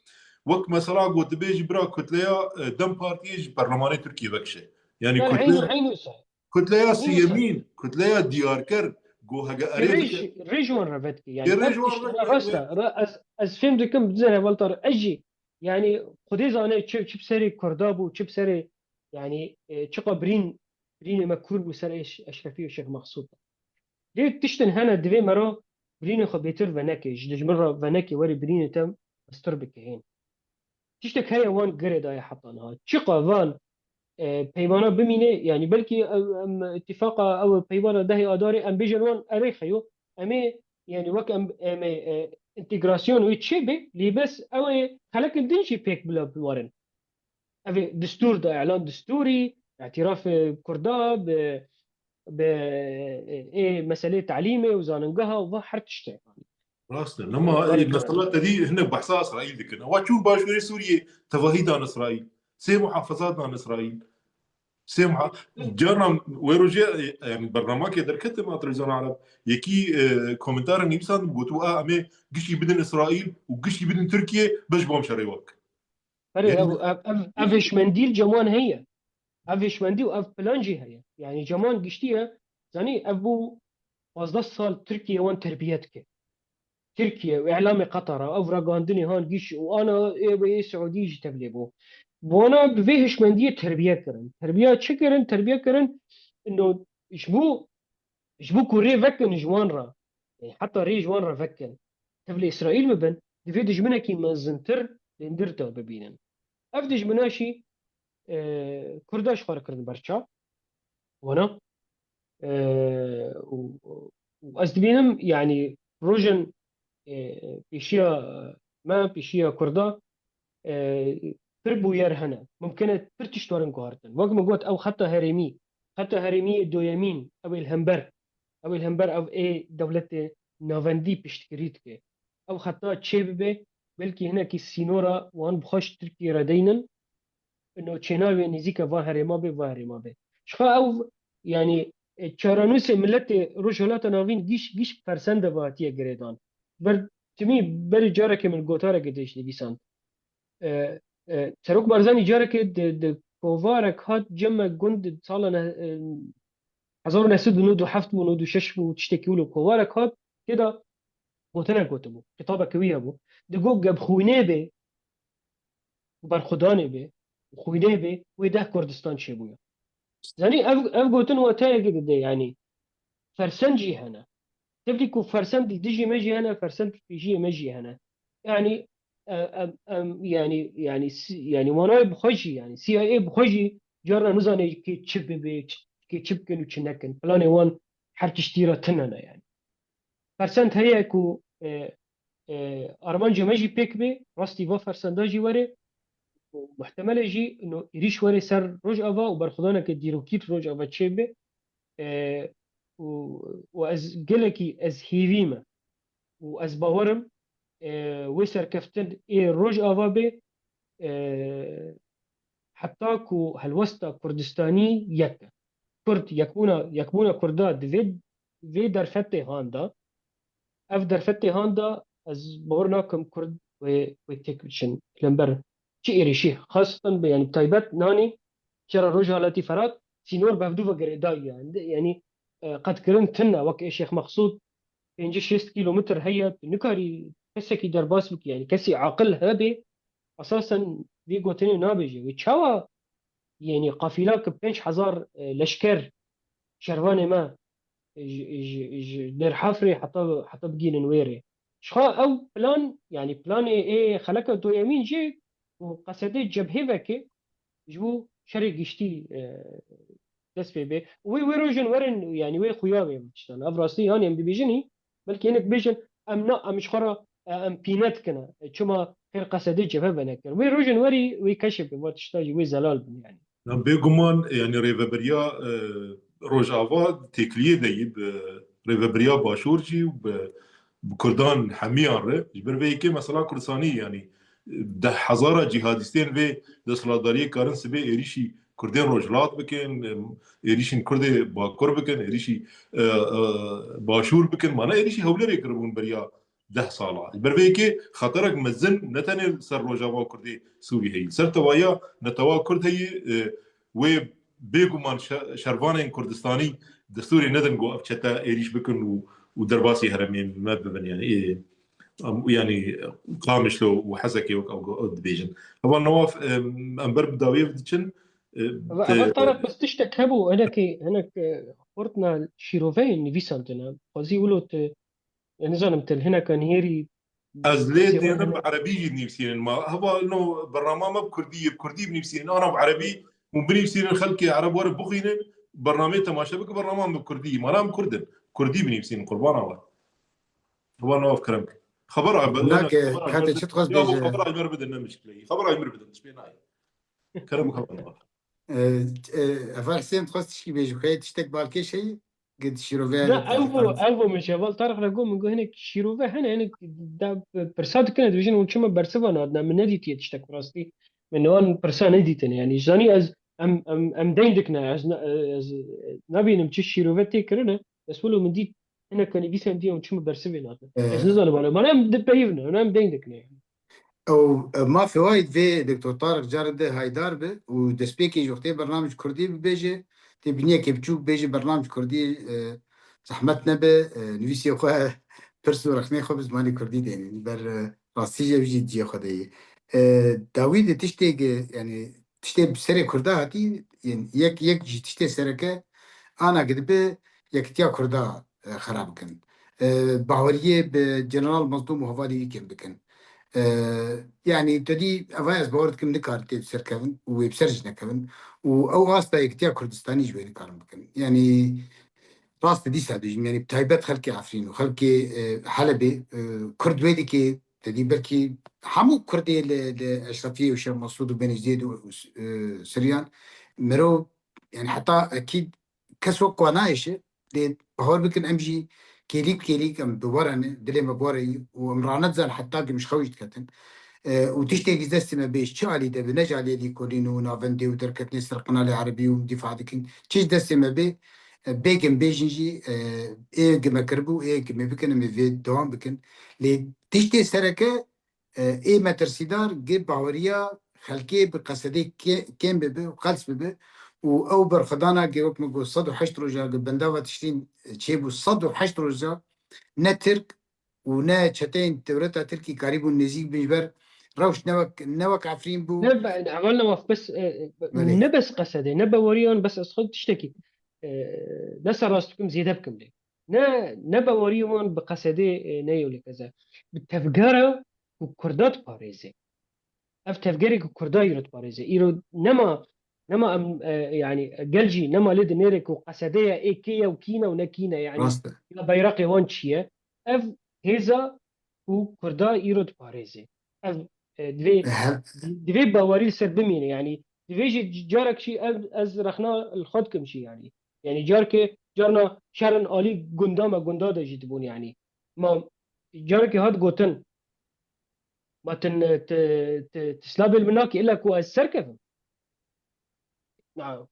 Wek mesela got dibê ji bira kutleya, e, DEM Partiyê ji perlemanê Tirkiyê vekişe. Yanî Ber kutleya, eynû, eynû se. kutleya Eynû se. sêyemîn, kutleya diyarker, go hege Ê erê rêj, dike. rêj wan re vedike. Yanî Ê ev rêj wan tişt re re, rast re, re, ez, ez fêm dikim, bizere Heval Tarîk, ez jî, yanî Xwedê zane çi, çi bi serê Kurda bû, çi bi serê, yanî, e, çiqa birîn, birînê me kûr bû ser Eş-, Eşrefî û Şêx Mexsûd. Lê tiştin hene divê me re birînê xwe bêtir venekê, ji dijmin re venekê, werê birînê te mestir bike hên. Tiştek heye wan girê daye heta niha. Çiqa van, e, peymana bimîne, yanî belkî ew, em, îtîfaqa ew peymana dehê Adarê em bêjin wan erê xeyo, em ê, yanî wek em, em ê, e, întegrasyon wê çêbe, lê bes ew ê xelekên din jî pêk bila biwarin. Ev ê distûr da, îlan distûrî, îtîrafê Kurda bi, bi, ê meselê talîmê û zaningeha û va her tiştê. Rast e. Lema, Barê e, mesela te dî hinek behsa Îsraîl dikin. Ewa çûn başûrê Sûriyê tevahî dan Îsraîl. Sê muhafezat dan Îsraîl. Sê muha-, carna wê rojê, e, yanî bernamekê derketime a televîzyona Ereb. Yekî, e, komentarê nivîsandin, gotibo, "A, em ê giştî bidin Îsraîl û giştî bidin Tirkiye, beş bom şerê wek." Berê Yanî ev, ev, ev, ev hişmendî li cem wan heye. Ev hişmendî û ev plan jî heye. Yanî cem wan giştî ye. Zanî ev bû pazdeh sal Tirkiye wan terbiye dike. Tirkiye û îlamê Qetara, ev ragihandinê han gîş û ana ê wê ê Siûdî jî tevlê bû. Bona bi vê hişmendiyê terbiye kirin. Terbiya çi kirin? Terbiye kirin, ino ji bo, ji bo ku rê vekin ji wan re, e, heta rê ji wan re vekin, tevlê Îsraîl bibin, divê dijminekî mezintir, lêndir te bibînin. Ev dijmina jî, e, Kurda ji xwe re kirin ber çav. Wana. E, û, û ez dibînim, yanî rojin, e, pêşiya me, pêşiya Kurda, e, pir bûyer hene. Mumkin e pir tişt werin guhartin. Wek min got, ew xeta herêmî, xeta herêmiyê doyemîn, ew ê li hember, ew ê li hember ev ê dewletê navendî piştgirî dike. Ew xeta çê bibe, belkî hinekî sînora wan bi xwe ji Tirkiyê re deynin, ino çênavê nêzîke va herêma bê, va herêma bê. Ji xwe ew, yanî, e, çarenûsê miletê Rojhilata Navîn gîş, gîş fersende ve hatiye girêdan. Ber timî berî carekê min gotareke dêş nivîsand. E, e, Serok Barzanî carekê di, di kovarek hat cem me gund di sala ne, e, hezar û neh sed û nod û heft bû, nod û şeş bû, tiştekî wilo kovarek hat, tê de gotinek gotibû, xitabeke wî hebû. Digot, ge bi xwînê bê, berxwedanê bê, xwînê bê, wê deh Kurdistan çêbûya. Zanî, ev, ev gotin wateyekê dide, yanî, fersend jî hene. Tevlî ku fersend li dijî me jî hene, fersend li pêjiyê me jî hene. Yanî, e, em, em, yanî, yanî, si-, yanî, manayê bi xwe jî, yanî, C I A bi xwe jî carna nizane kê çi bibe, çi, kê çi bikin û çi nekin. Planê wan her tiştî re tune ne, yanî. Fersend heye ku, e, e, armanca me jî pêk bê, rastî va fersenda jî were, û muhtemele jî no êrîş were ser Rojava û berxwedaneke dîrokî li Rojava çêbe. E, û, û ez gelekî ez hêvî me û ez bawer im, e, wê serkeftin ê Rojava bê, e, heta ku helwesta Kurdistanî yek e. Kurd, yekbûna, yekbûna Kurda di vê, vê derfetê han de, ev derfetê han de ez bawer nakim Kurd wê, wê têk biçin. Lember çi êrîşî, xaseten bi, yanî bi taybet nanî şera Rojhilatî Ferat sînor bi hevdû ve girêdayî ye. Yanî, e, qetkirin tune, wek ê Şêx Mexsûd pêncî şêst kîlometr heye, tu nikarî kesekî derbas bikî, yanî kesî aqil hebe, esasen vê gotinê nabêje. Wê çawa, yanî qafîla ki pênc hezar, e, leşker şervanê me, e, ji, ji, ji Dêrhafrê heta, heta bigînin wê rê. Ji xwe ew plan, yanî planê ê xeleka doyemîn jî û qesedê cebhê veke ji bo şerê giştî, e, dest pê bê. Û wê, wê rojin werin, yanî wê xuya wê tiştan. Ev rastî, yanî em dibêjin hî, belkî hinek bêjin, em na, em ji xwe re, e, em pîne dikine. E, çima xêr qesedê cebhe venekir. Wê rojin werî wê keşif bin, va tişta jî wê zelal bin yanî. Na bêguman, yanî rêveberiya, e, Rojava têkiliyê de yî bi rêveberiya Başûr jî û bi, bi Kurdan hemiyan re. Ji ber vê yekê mesela Kurdistanî, yanî deh hezara cîhadîstên vê desthilatdariyê karin sibê êrîşî Kurdên Rojhilat bikin, em, êrîşên Kurdê Bakur bikin, êrîşî, e, e, Başûr bikin. Mana êrîşî Hewlêrê kiribûn beriya deh sala. Ji ber vê yekê xeterek mezin ne tenê li ser Rojava Kurdê Sûrî heye. Li ser tevahiya netewa Kurd heye, e, wê bêguman şe-, şervanên Kurdistanî destûrê nedin ku ev çete êrîş bikin û, û derbasî herêmê me bibin. Yanî, ê, em, yanî Qamişlo û Hezekê wek ew go-, ew dibêjin. Heval Newaf, em, em ber bi dawiyê ve diçin, e, Eva, te- eva Tarek, bes tiştek hebû, hinekî, hinek, e, xurtna şîroveyên nivîsandine. Xwezî wilo tu E, nizanim, te li hineka nihêrî Ez lê dênim bi erebî jî nivîsînin. Ma heva no bernama me bi kurdî ye, bi kurdî binivîsînin. Ana bi erebî hûn binivîsînin, xelkê ereb werin bixwînin, bernameyê temaşe bikin, bernama min bi kurdî ye. Mana em kurd in. Kurdî binivîsînin, qurbana we. Heva no ev kerem ke. Xebera be-, Nake, xebera hete bidin. Çi dixwest Ya, bêje? Xebera ji me re bidin, ne mişkile ye. Xebera ji me re bidin, tişt pê nayê. Kerem xebera. E, e, Heval Husên dixwest tişkî bêje, xweyê tiştek balkêş heye? Gid şîroveya Na, ew bo, ew bo min ji heval Tarix re got, min got, hinek şîrove hene, hinek da pirsa dikine, dibêjin, hûn çima bersiva nadine, min nedîtiye tiştek bi rastî. Min wan pirsa nedîtine, yanî, zanî ez, em, em, em deyn dikine, ez ne, ez nabînim çi şîrove tê kirine, bes wilo min dît, hinek nivîsên diye hûn çima bersivê nadine. Ez Ee, nizanim, bana, bana em dipeyivne, em deyn dikine, yanî. Ew, e, mafê wayî divê Doktor Tarix carê di haydar bi û destpêkê ji wextê bernamej kurdî bibêje, tê biniyekê biçûk bêje bernamej kurdî, e, zehmet nebe, e, nivîsê xwe pirs û rexnê xwe bi zimanê kurdî dênî. Ber, e, rastî jî ev jî cihê xwe de ye. E, dawî de tiştê ge-, yanî tiştê bi serê kurda hatî, yên yek, yek jî tiştê sereke ana ge dibe yekitiya kurda, e, xera bikin. E, baweriyê bi General Mazlûm û hevalê wî kêm bikin. E, yanî te dî eva ez bawer dikim nikar tê bi ser kevin û wê bi ser jî nekevin û ew asta yekitiya Kurdistanî ji wê nikarin bikin. Yanî rast dîsa dibêjim, yanî bi taybet xelkê Efrîn û xelkê, e, Helebê, e, Kurd wê dikê, te dî belkî hemû Kurdê li, li Eşrefiyê û Şêx Mesûd û Benîzdiyê û, e, Siryan mirov, yanî heta ekîd kes wek ku nayêşe, lê bawer bikin em jî kêlîk bi kêlîk em bi we re ne, dilê me bi we re yî û em ranedizan heta ku em ji xew jî diketin. E, û tiştekî destê me bê, çi alî de be, ne ji aliyê lîkolîn û navendê û derketinê ser qenalê erebî û dîfa dikin, çi ji destê me bê, e, bêgin bêjin jî, e, ê gi me kiribû, ê gi me bikin, em ê vê dewam bikin. Lê tiştê sereke, e, ê metirsîdar gi baweriya xelkê bi qesedê kê-, kêm bibe û qels bibe û ew berxwedana gi wek min got sed û heşt roja gi bendava Tişrîn, e, çêbû, sed û heşt roja ne Tirk û ne çeteyên dewleta Tirkî karîbûn nêzîk bin ji ber rewş ne wek, ne wek Efrîn bû. Ne be-, heval Newaf, bes, e, e, Belê. Ne bes qesedê, ne baweriyan, bes ez xwe tiştekî, e, ne serrast bikim, zêde bikim lê. Ne, ne baweriyê wan bi qesedê, e, ne yolê keze. Bi tevgera ku Kurda diparêze. Ev tevgerê ku Kurda îro diparêze. Îro nema, nema em, e, yanî gel jî nema lê dinêre ku qesedeya ê kê ye û kî ne û ne kî ne, yanî Rast e. Ya beyraqê wan çi ye? Ev hêza ku Kurda îro diparêze. Ev, e, divê, E, he- divê bawerî li ser bimîne, yanî divê jî carek jî ev, ez rexna li xwe dikim jî, yanî. Yanî carkê, carna şerin alî gunda me, gunda de jî dibûn, yanî. Ma carekê hat gotin, ma tu, tu, tu, tu slavê li min nakî, illa ku ez serkevim. Na.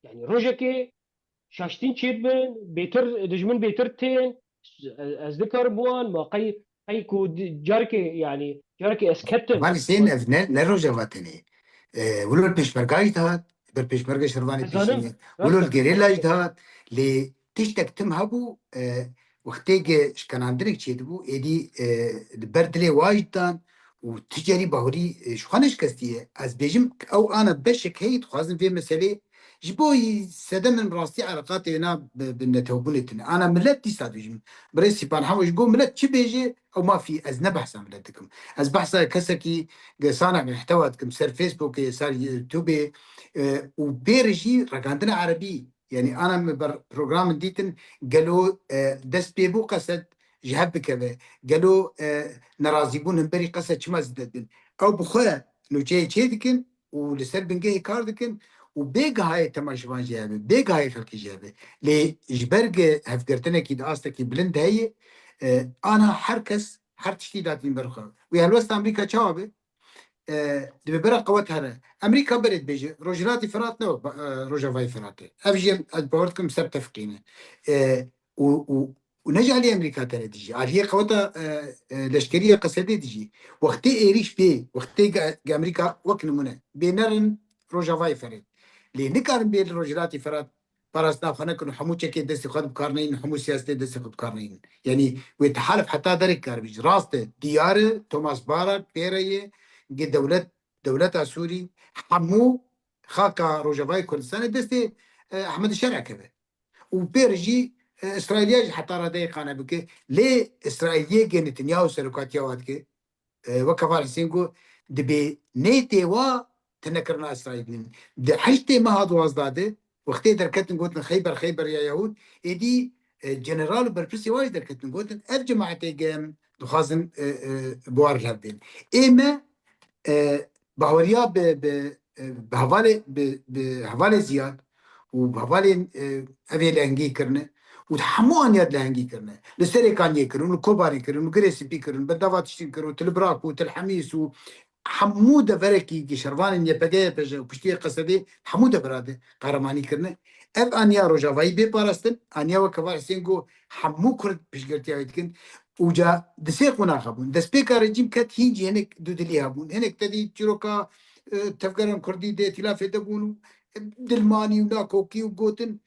Yani rojekê şaştîn çêdibin, bêtir, dijmin bêtir tên, ez, ez dikarim bi wan, ma qey, qey ku di-, carekê, yani carekê ez ketim. Bal sên ev ne, ne Rojava tenê. E, wilo li pêşmerga jî dihat, ber pêşmerga şervanê Ez zanim, pêşînê. Wilo li rast e. Gerîla jî dihat. Lê tiştek tim hebû, e, wextê ge şkenandinek çêdibû, êdî, e, li ber dilê wa jî didan û tu carî bahurî, e, ji xwe neşikestiye. Ez bêjim ew ana beşek heye dixwazin vê meselê ji bo sedemên rastî eleqatê wêna bi, bi netewbûnê tune. Ana milet dîsa dibêjim. Birêz Sîpan Hemo ji got milet çi bêje, ew mafî, ez ne behsa milet dikim. Ez behsa kesekî ge sani'a muhtewa dikim ser Facebookê, ser YouTubeê, e, û pê re jî regandina erebî. Yani ana me ber programin dîtin, gelo, e, dest pê bû Qesed ji hev bikeve. Gelo, e, nerazîbûn himberî Qesed çima zêde dibin? Ew bi xwe nûçeyê çê dikin û li ser bingehê kar dikin û bê gihayê temaşevan jê hebe, bê gihayê xelkê jê hebe. Lê ji ber ge hevgirtinekî di astekî bilind heye, e, ana her kes her tiştî datîn ber xwe. Wî helwesta Amerîka çawa be? E, divê bira qewet here. Amerîka berê dibêje, Rojhilatî Firat ne, e, Rojavayê Firatê. Ev jî ez bawer dikim ser tefqî ne. E, û, û, û ne ji aliyê Amerîka tenê dijî. Aliyê qeweta, e, e, leşkerî ya Qesedê dijî. Wextê êrîş bê, wextê ge, ge Amerîka wek nimûne, bê nerin Rojavayê Ferê. Lê nikarin bê li Rojhilatî Firat parastina xwe nekin û hemû çekê destê xwe di bi kar neynin, hemû siyasetê destê xwe bi kar neynin. Yanî wê tehalif heta derek kar bî. Rast e, diyar e, Thomas Barak pê re ye, ge dewlet, dewleta Sûrî, hemû xaka Rojavayê Kurdistanê destê, e, Ehmed Şer'e keve. Û pê re jî, e, Îsraîliya jî heta radeyê qane bike. Lê Îsraîliyê ge Netanyahu serokatiya wa dike, e, wek heval Husên got, dibê nê tê wa tinekirina Îsraîl bînin. Di heştê meha duwazdeh de, wextê derketin gotin Xeyber, Xeyber ya Yahûd, êdî, e, general û berpirsê wa jî derketin gotin, ev cemaetê ge em dixwazin, e, e, bi wa re li hev bên. Ê me, e, baweriya bi, bi, e, bi hevalê, bi, bi hevalê Ziyad û bi hevalên, e, evê lehengî kirine û hemû aniya dilehengî kirine. Li Serêkaniyê kirin û Kobanê kirin û Girê Spî kirin, Bendava Tiştîn kirin û Til Brak û Til Hemîs û hemû deverekî gi şervanên Y P G, Y P J û piştî Qesedê hemû devera de qehremanî kirine. Ev aniya Rojavayî bê parastin, aniya wek heval Husên got, hemû Kurd piştgirtiya wê dikin. Û ca di sê qonax hebûn. Destpêka rejîm ket hîn jî hinek dudilî hebûn. Hinek tevî çîroka, e, tevgeran Kurdî di îtîlafê de bûn û, e, dilmanî û nakokî û gotin.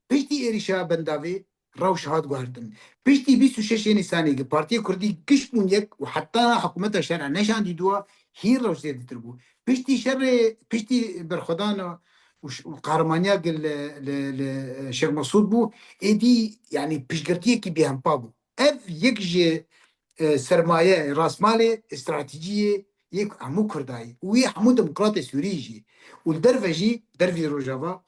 Piştî êrîşa Bendavê rewş hat guhertin. Piştî bîst û şeşê Nîsanê ki Partiyê Kurdî giş bûn yek û heta hikûmeta şer'a neşandî dû, hîn rewş zêdetir bû. Piştî şerê, piştî berxwedana û ş-, û qehremaniyeke li, li, li Şêx Mesûd bû, êdî, yanî, piştgirtiyekî bêhempa bû. Ev yek ji, e, sermaye, rasmalê, stratejiyê yê hemû Kurda ye û yê hemû demokratê Sûrî jî. Û li derve jî, dervî Rojava,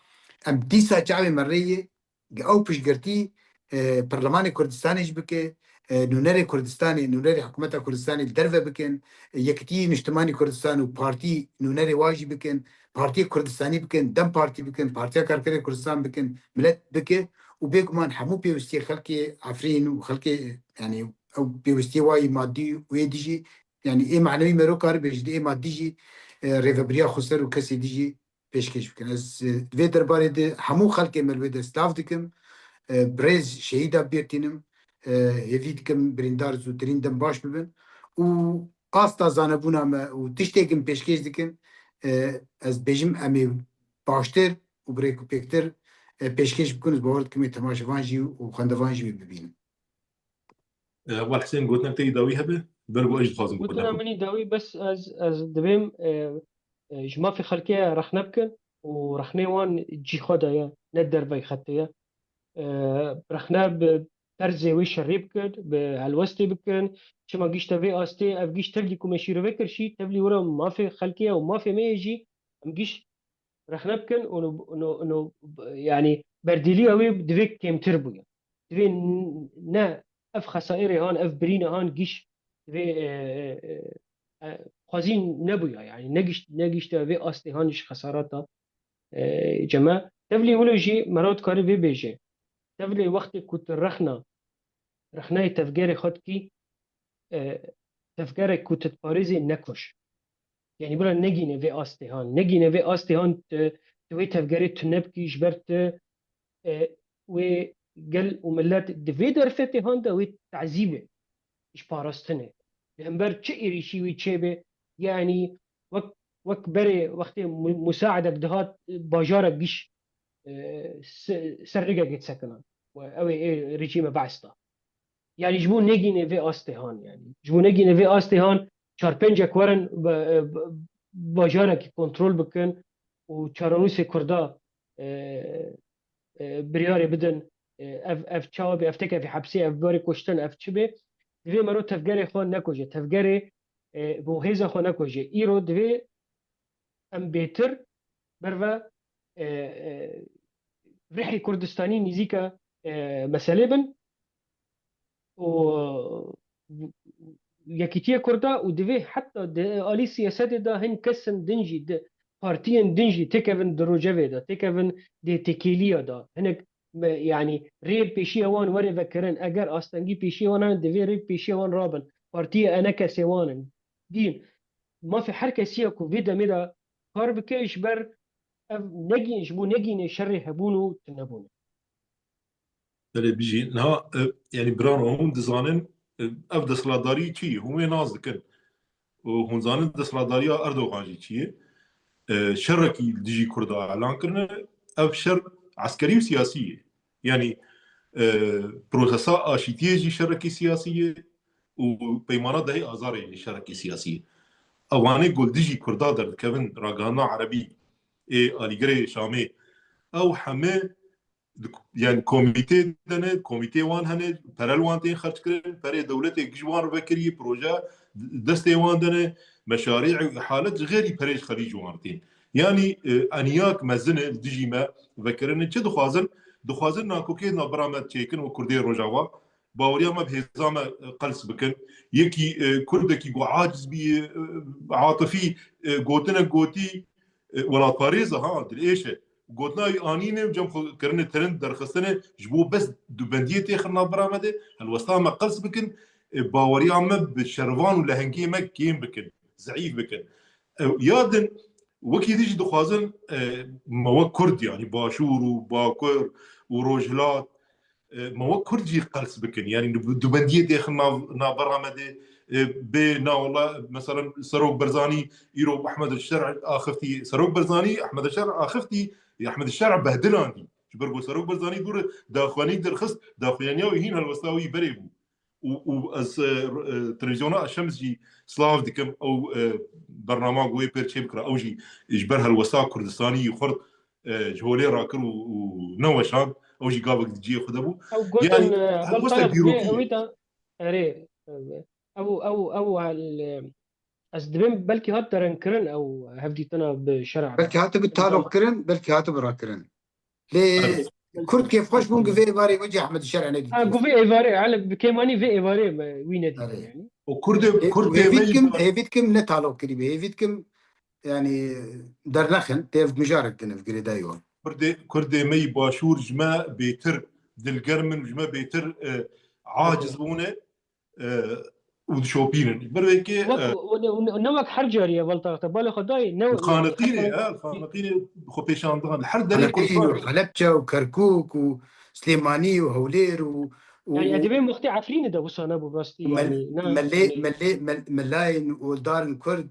em dîsa çavê me rê ye, ew piştgirtî, e, Perlemanê Kurdistanê jî bike, e, nûnerê Kurdistanê, nûnerê hikûmeta Kurdistanê li derve bikin, e, Yekitî Niştimanî Kurdistan û partî nûnerê wa jî bikin, Partiyê Kurdistanî bikin, DEM Partî bikin, Partiya Karkerê Kurdistan bikin, milet bike û bêguman hemû pêwistiyê xelkê Efrîn û xelkê, yanî ew pêwistiyê wa yî madî û ê dijî, yanî ê manewî mero karibê jî, ê madî jî, e, rêvebiriya xweser û kesê dijî pêşkêş bikin. Ez, e, di vê derbarê de hemû xelkê me li wê de silav dikim. E, birêz şehîda bîr tînim. E, hêvî dikim birîndar zûtirîn dem baş bibin. Û asta zanebûna me û tiştê kin pêşkêş dikin, e, ez bêjim em ê baştir û bi rêk û pêktir, e, pêşkêş bikin. Ez bawer dikim ê temaşevan jî û xwendevan jî wê bibînin. E, Heval Husên, gotinek te yî dawî hebe? Ber ku ez jî dixwazim Gotina bixwendam. Min yî dawî bes ez, ez divêm, e, e, ji mafê xelkê rexne bikin û rexnê wan cî xwe de ye, ne dervey xetê ye. E, rexne bi terzê wê şerê bikin, bi helwestê bikin. Çima gişte vê astê, ev giş tevlî ku me şîrove kir jî, tevlî were mafê xelkê ye û mafê me ye jî, em giş rexne bikin û no, no, no, yanî berdîliya wê divê kêmtir bûya. Divê n-, ne ev xesaîrê han, ev birîne han giş divê, e, e, e, xwezîn nebûya, yanî negiş-, negişte vê astê han ji xesarata, e, ceme. Tevlî wilo jî mera dikare vê bêje. Tevlî wextê ku tu rexna, rexnayê tevgerê xwe dikî, e, tevgerek ku tu diparêzê nekoş. Yanî bila negîne vê astê han. Negîne vê astê han, tu, wê tevgerê tune bikî, ji ber tu, e, wê gel û millet di vê derfetê han de wê tezî be, ji parastinê. Li hember çi êrîşî wê çêbe, yanî wek, wek berê wextê mu-, musaedek dihat, bajarek giş, e, se-, ser rigekê disekinan. We ew ê, ê rejîme Be'es da. Yanî ji bo negîne vê astê han, yanî ji bo negîne vê astê han, çar pêncek werin, be-, be-, bajarekî kontrol bikin û çarenûsê Kurda, e, e, biryarê bidin, e, ev, ev çawa bê, ev têkevî hepsê, ev bibarê kuştin, ev çi bê, divê mero tevgerê xwe nekuje. Tevgerê, e, bo hêza xwe nekuje. Îro divê em bêtir berve, e, e, rihê Kurdistanî nîzîka, e, meselê bin û Yekîtiya Kurda û divê heta di alî siyasetê de hin kesin din jî, di partiyên din jî têkevin di rojevê de, têkevin di têkêliya de. Hinek me, yanî rê pêşiya wan were vekirin. Eger astengî pêşiya wan hene, divê rê pêşiya wan rabin. Partiya enekesê wan in. Dîn. Mafê her kesî ye ku vê demê de kar bike, ji ber ev negîn, ji bo negînê şerê hebûn û tunebûnê. Belê bijî. Niha, e, yanî birano, hûn dizanin, e, ev desthilatdarî çi ye? Hûn wê nas dikin. Û hûn zanin desthilatdariya Erdogan jî çi ye? E, şerekî li dijî Kurda elan kirine, ev şer eskerî û siyasî ye. Yanî, e, prosesa aşîtiyê jî şerekî siyasî ye û peymana dehê Azarê jî şerekî siyasî ye. Ewanê ku li dijî Kurda derdikevin, ragihana Erebî ê alîgirê Şamê, ew heme di, yanî komîtê de ne, komîtê wan hene, pere li wan tên xerckirin, perê dewletê giş wan re vekirî, proje destê wan de ne, meşarî û îhalet ji xêrî perê ji xelîc wan tên. Yanî, e, eniyak mezin e li dijî me vekirine. Çi dixwazin? Dixwazin nakokê navbera me çêkin û Kurdê Rojava. Baweriya me bi hêza me, e, qels bikin. Yekî, e, Kurdekî ku aciz bî, e, atifî, e, gotinek gotî, e, welatparêz e, ha, dilêş e. Gotina wî anîne û cem xwe kirine tirind derxistine ji bo bes dubendiyê têxin navbera me de, helwesta me qels bikin, e, baweriya me bi şervan û lehengê me kêm bikin, zeîf bikin. E, ya din, wekî din jî dixwazin, e, me wek Kurd, yanî Başûr û Bakur û Rojhilat, e, me wek Kurd jî qels bikin. Yanî du-, dubendiyê têxin nav-, navbera me de, e, bê na wela, meselen, Serok Barzanî îro Ehmed Şer axiftî, Serok Barzanî Ehmed Şer axiftî, Ehmed Şer behdilandî. Ji ber ku Serok Barzanî dûr daxuyanî derxist, daxuyaniya wî hîn helwesta wî berê bû. Û, û ez, e, e, televîzyona Eşems jî silav dikim, ew, e, bernama ku wê pêr çê bikira, ew jî ji ber helwesta Kurdistanî xurt, e, ji holê rakir û, û neweşand, ew jî gavek di cihê xwe de bû. Ew gotin, yanî, e, helwesta dîrokî ye. Wî da, erê, e, ew, ew, ew, hal-, ez dibêm belkî hat derenkirin ew hevdîtina bi şer'a. Belkî hatibi taloq kirin, belkî hatibi rakirin. Lê Kurd kêfxweş bûn ku vê êvarê wecî Ehmed Şer'e nedîtiye. Ha, ku vê êvarê, hele bi kêmanî vê êvarê me wî nedîtiye yanî. Û Kurdê, Kurdê hêvî dikim, hêvî dikim ne taloq kirî be, hêvî dikim yanî dernexin, têv mijarek din ev girêdayî wan. Kurdê, Kurdê me yî Başûr ji me bêtir dilgerm in, ji me bêtir, e, aciz bûne. e, û dişopînin. Ji ber vê yekê, wek, e, ne, ne, ne wek her carî ye, weltaxte. Balê xwe dayê, ne, li Xaniqînê, e, li Xaniqînê xwe pêşandan. Her derê Xaniqîn û Kurdan. Helepçe û Kerkûk û Silêmanî û Hewlêr û, û, yanî, û edê vê wextê Efrînê de wisa nebû, rastî, me-, yanî, ne, melê, yanî, melê, mel-, melayên û oldarên Kurd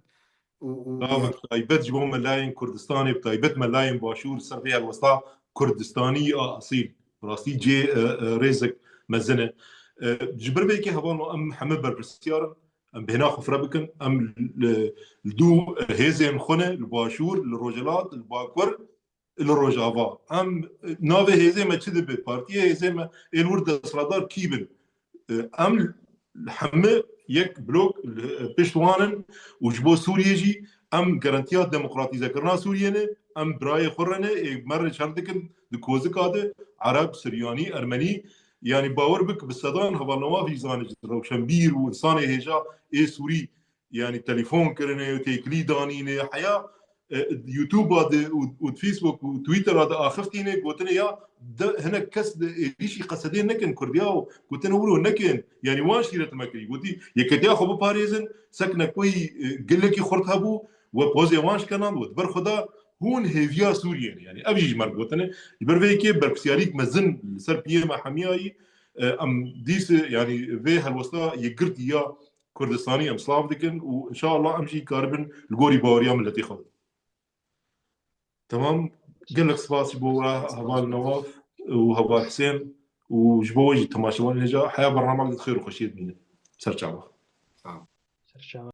û, û, û, bi taybet ji bo melayên Kurdistanê, bi taybet melayên Başûr, ser vê helwesta Kurdistanî a esîl. Bi rastî cê, e, e, rêzek mezin e. E, ji ber vê yekê hevalno em heme berpirsyar in, em bêhna xwe fireh bikin, em li, li dû hêzên xwe ne, li Başûr, li Rojhilat, li Bakur, li Rojava. Em, e, navê hêzê me çi dibe? Partiyê hêzê me ê li wir desthilatdar kî bin? E, em heme yek blok, e, pişt wan in û ji bo Sûriyê jî em garantiya demokratîzekirina Sûriyê ne, em birayê xwe re ne, ê me re şer dikin di kozika de, Ereb, Siryanî, Ermenî, yanî bawer bik bi sedan hevalnava vî zanî ji rewşenbîr û insanê hêja ê Sûrî yanî telefon kirine, têkilî danîne, heya, e, YouTube-a de û, û Facebook û Twitter-a de axiftîne, gotine ya de hinek kes de êrîşî Qesedê nekin Kurdiya û gotine wilo nekin. Yanî wan şîret me kirî. Gotî yeketiya xwe biparêzin, seknek wî, e, gilekî xurt hebû, we pozê wan şikenan, we di ber xwe da, hûn hêviya Sûriyê ne. Yani ev jî ji me re gotine. Ji ber vê yekê berpirsyarîk mezin li ser piyê me hemiyayî, e, em dîs, yani vê helwesta yekgirtî ya Kurdistanî em silav dikin û inşallah em jî karibin li gorî baweriya miletê xwe bidin. Temam. Gelek spas ji bo we heval Newaf û heval Husên û ji bo we jî temaşevanên hêja. Heya bernamek di xêr û xweşiyê dimînin. Ser çava. Serçava.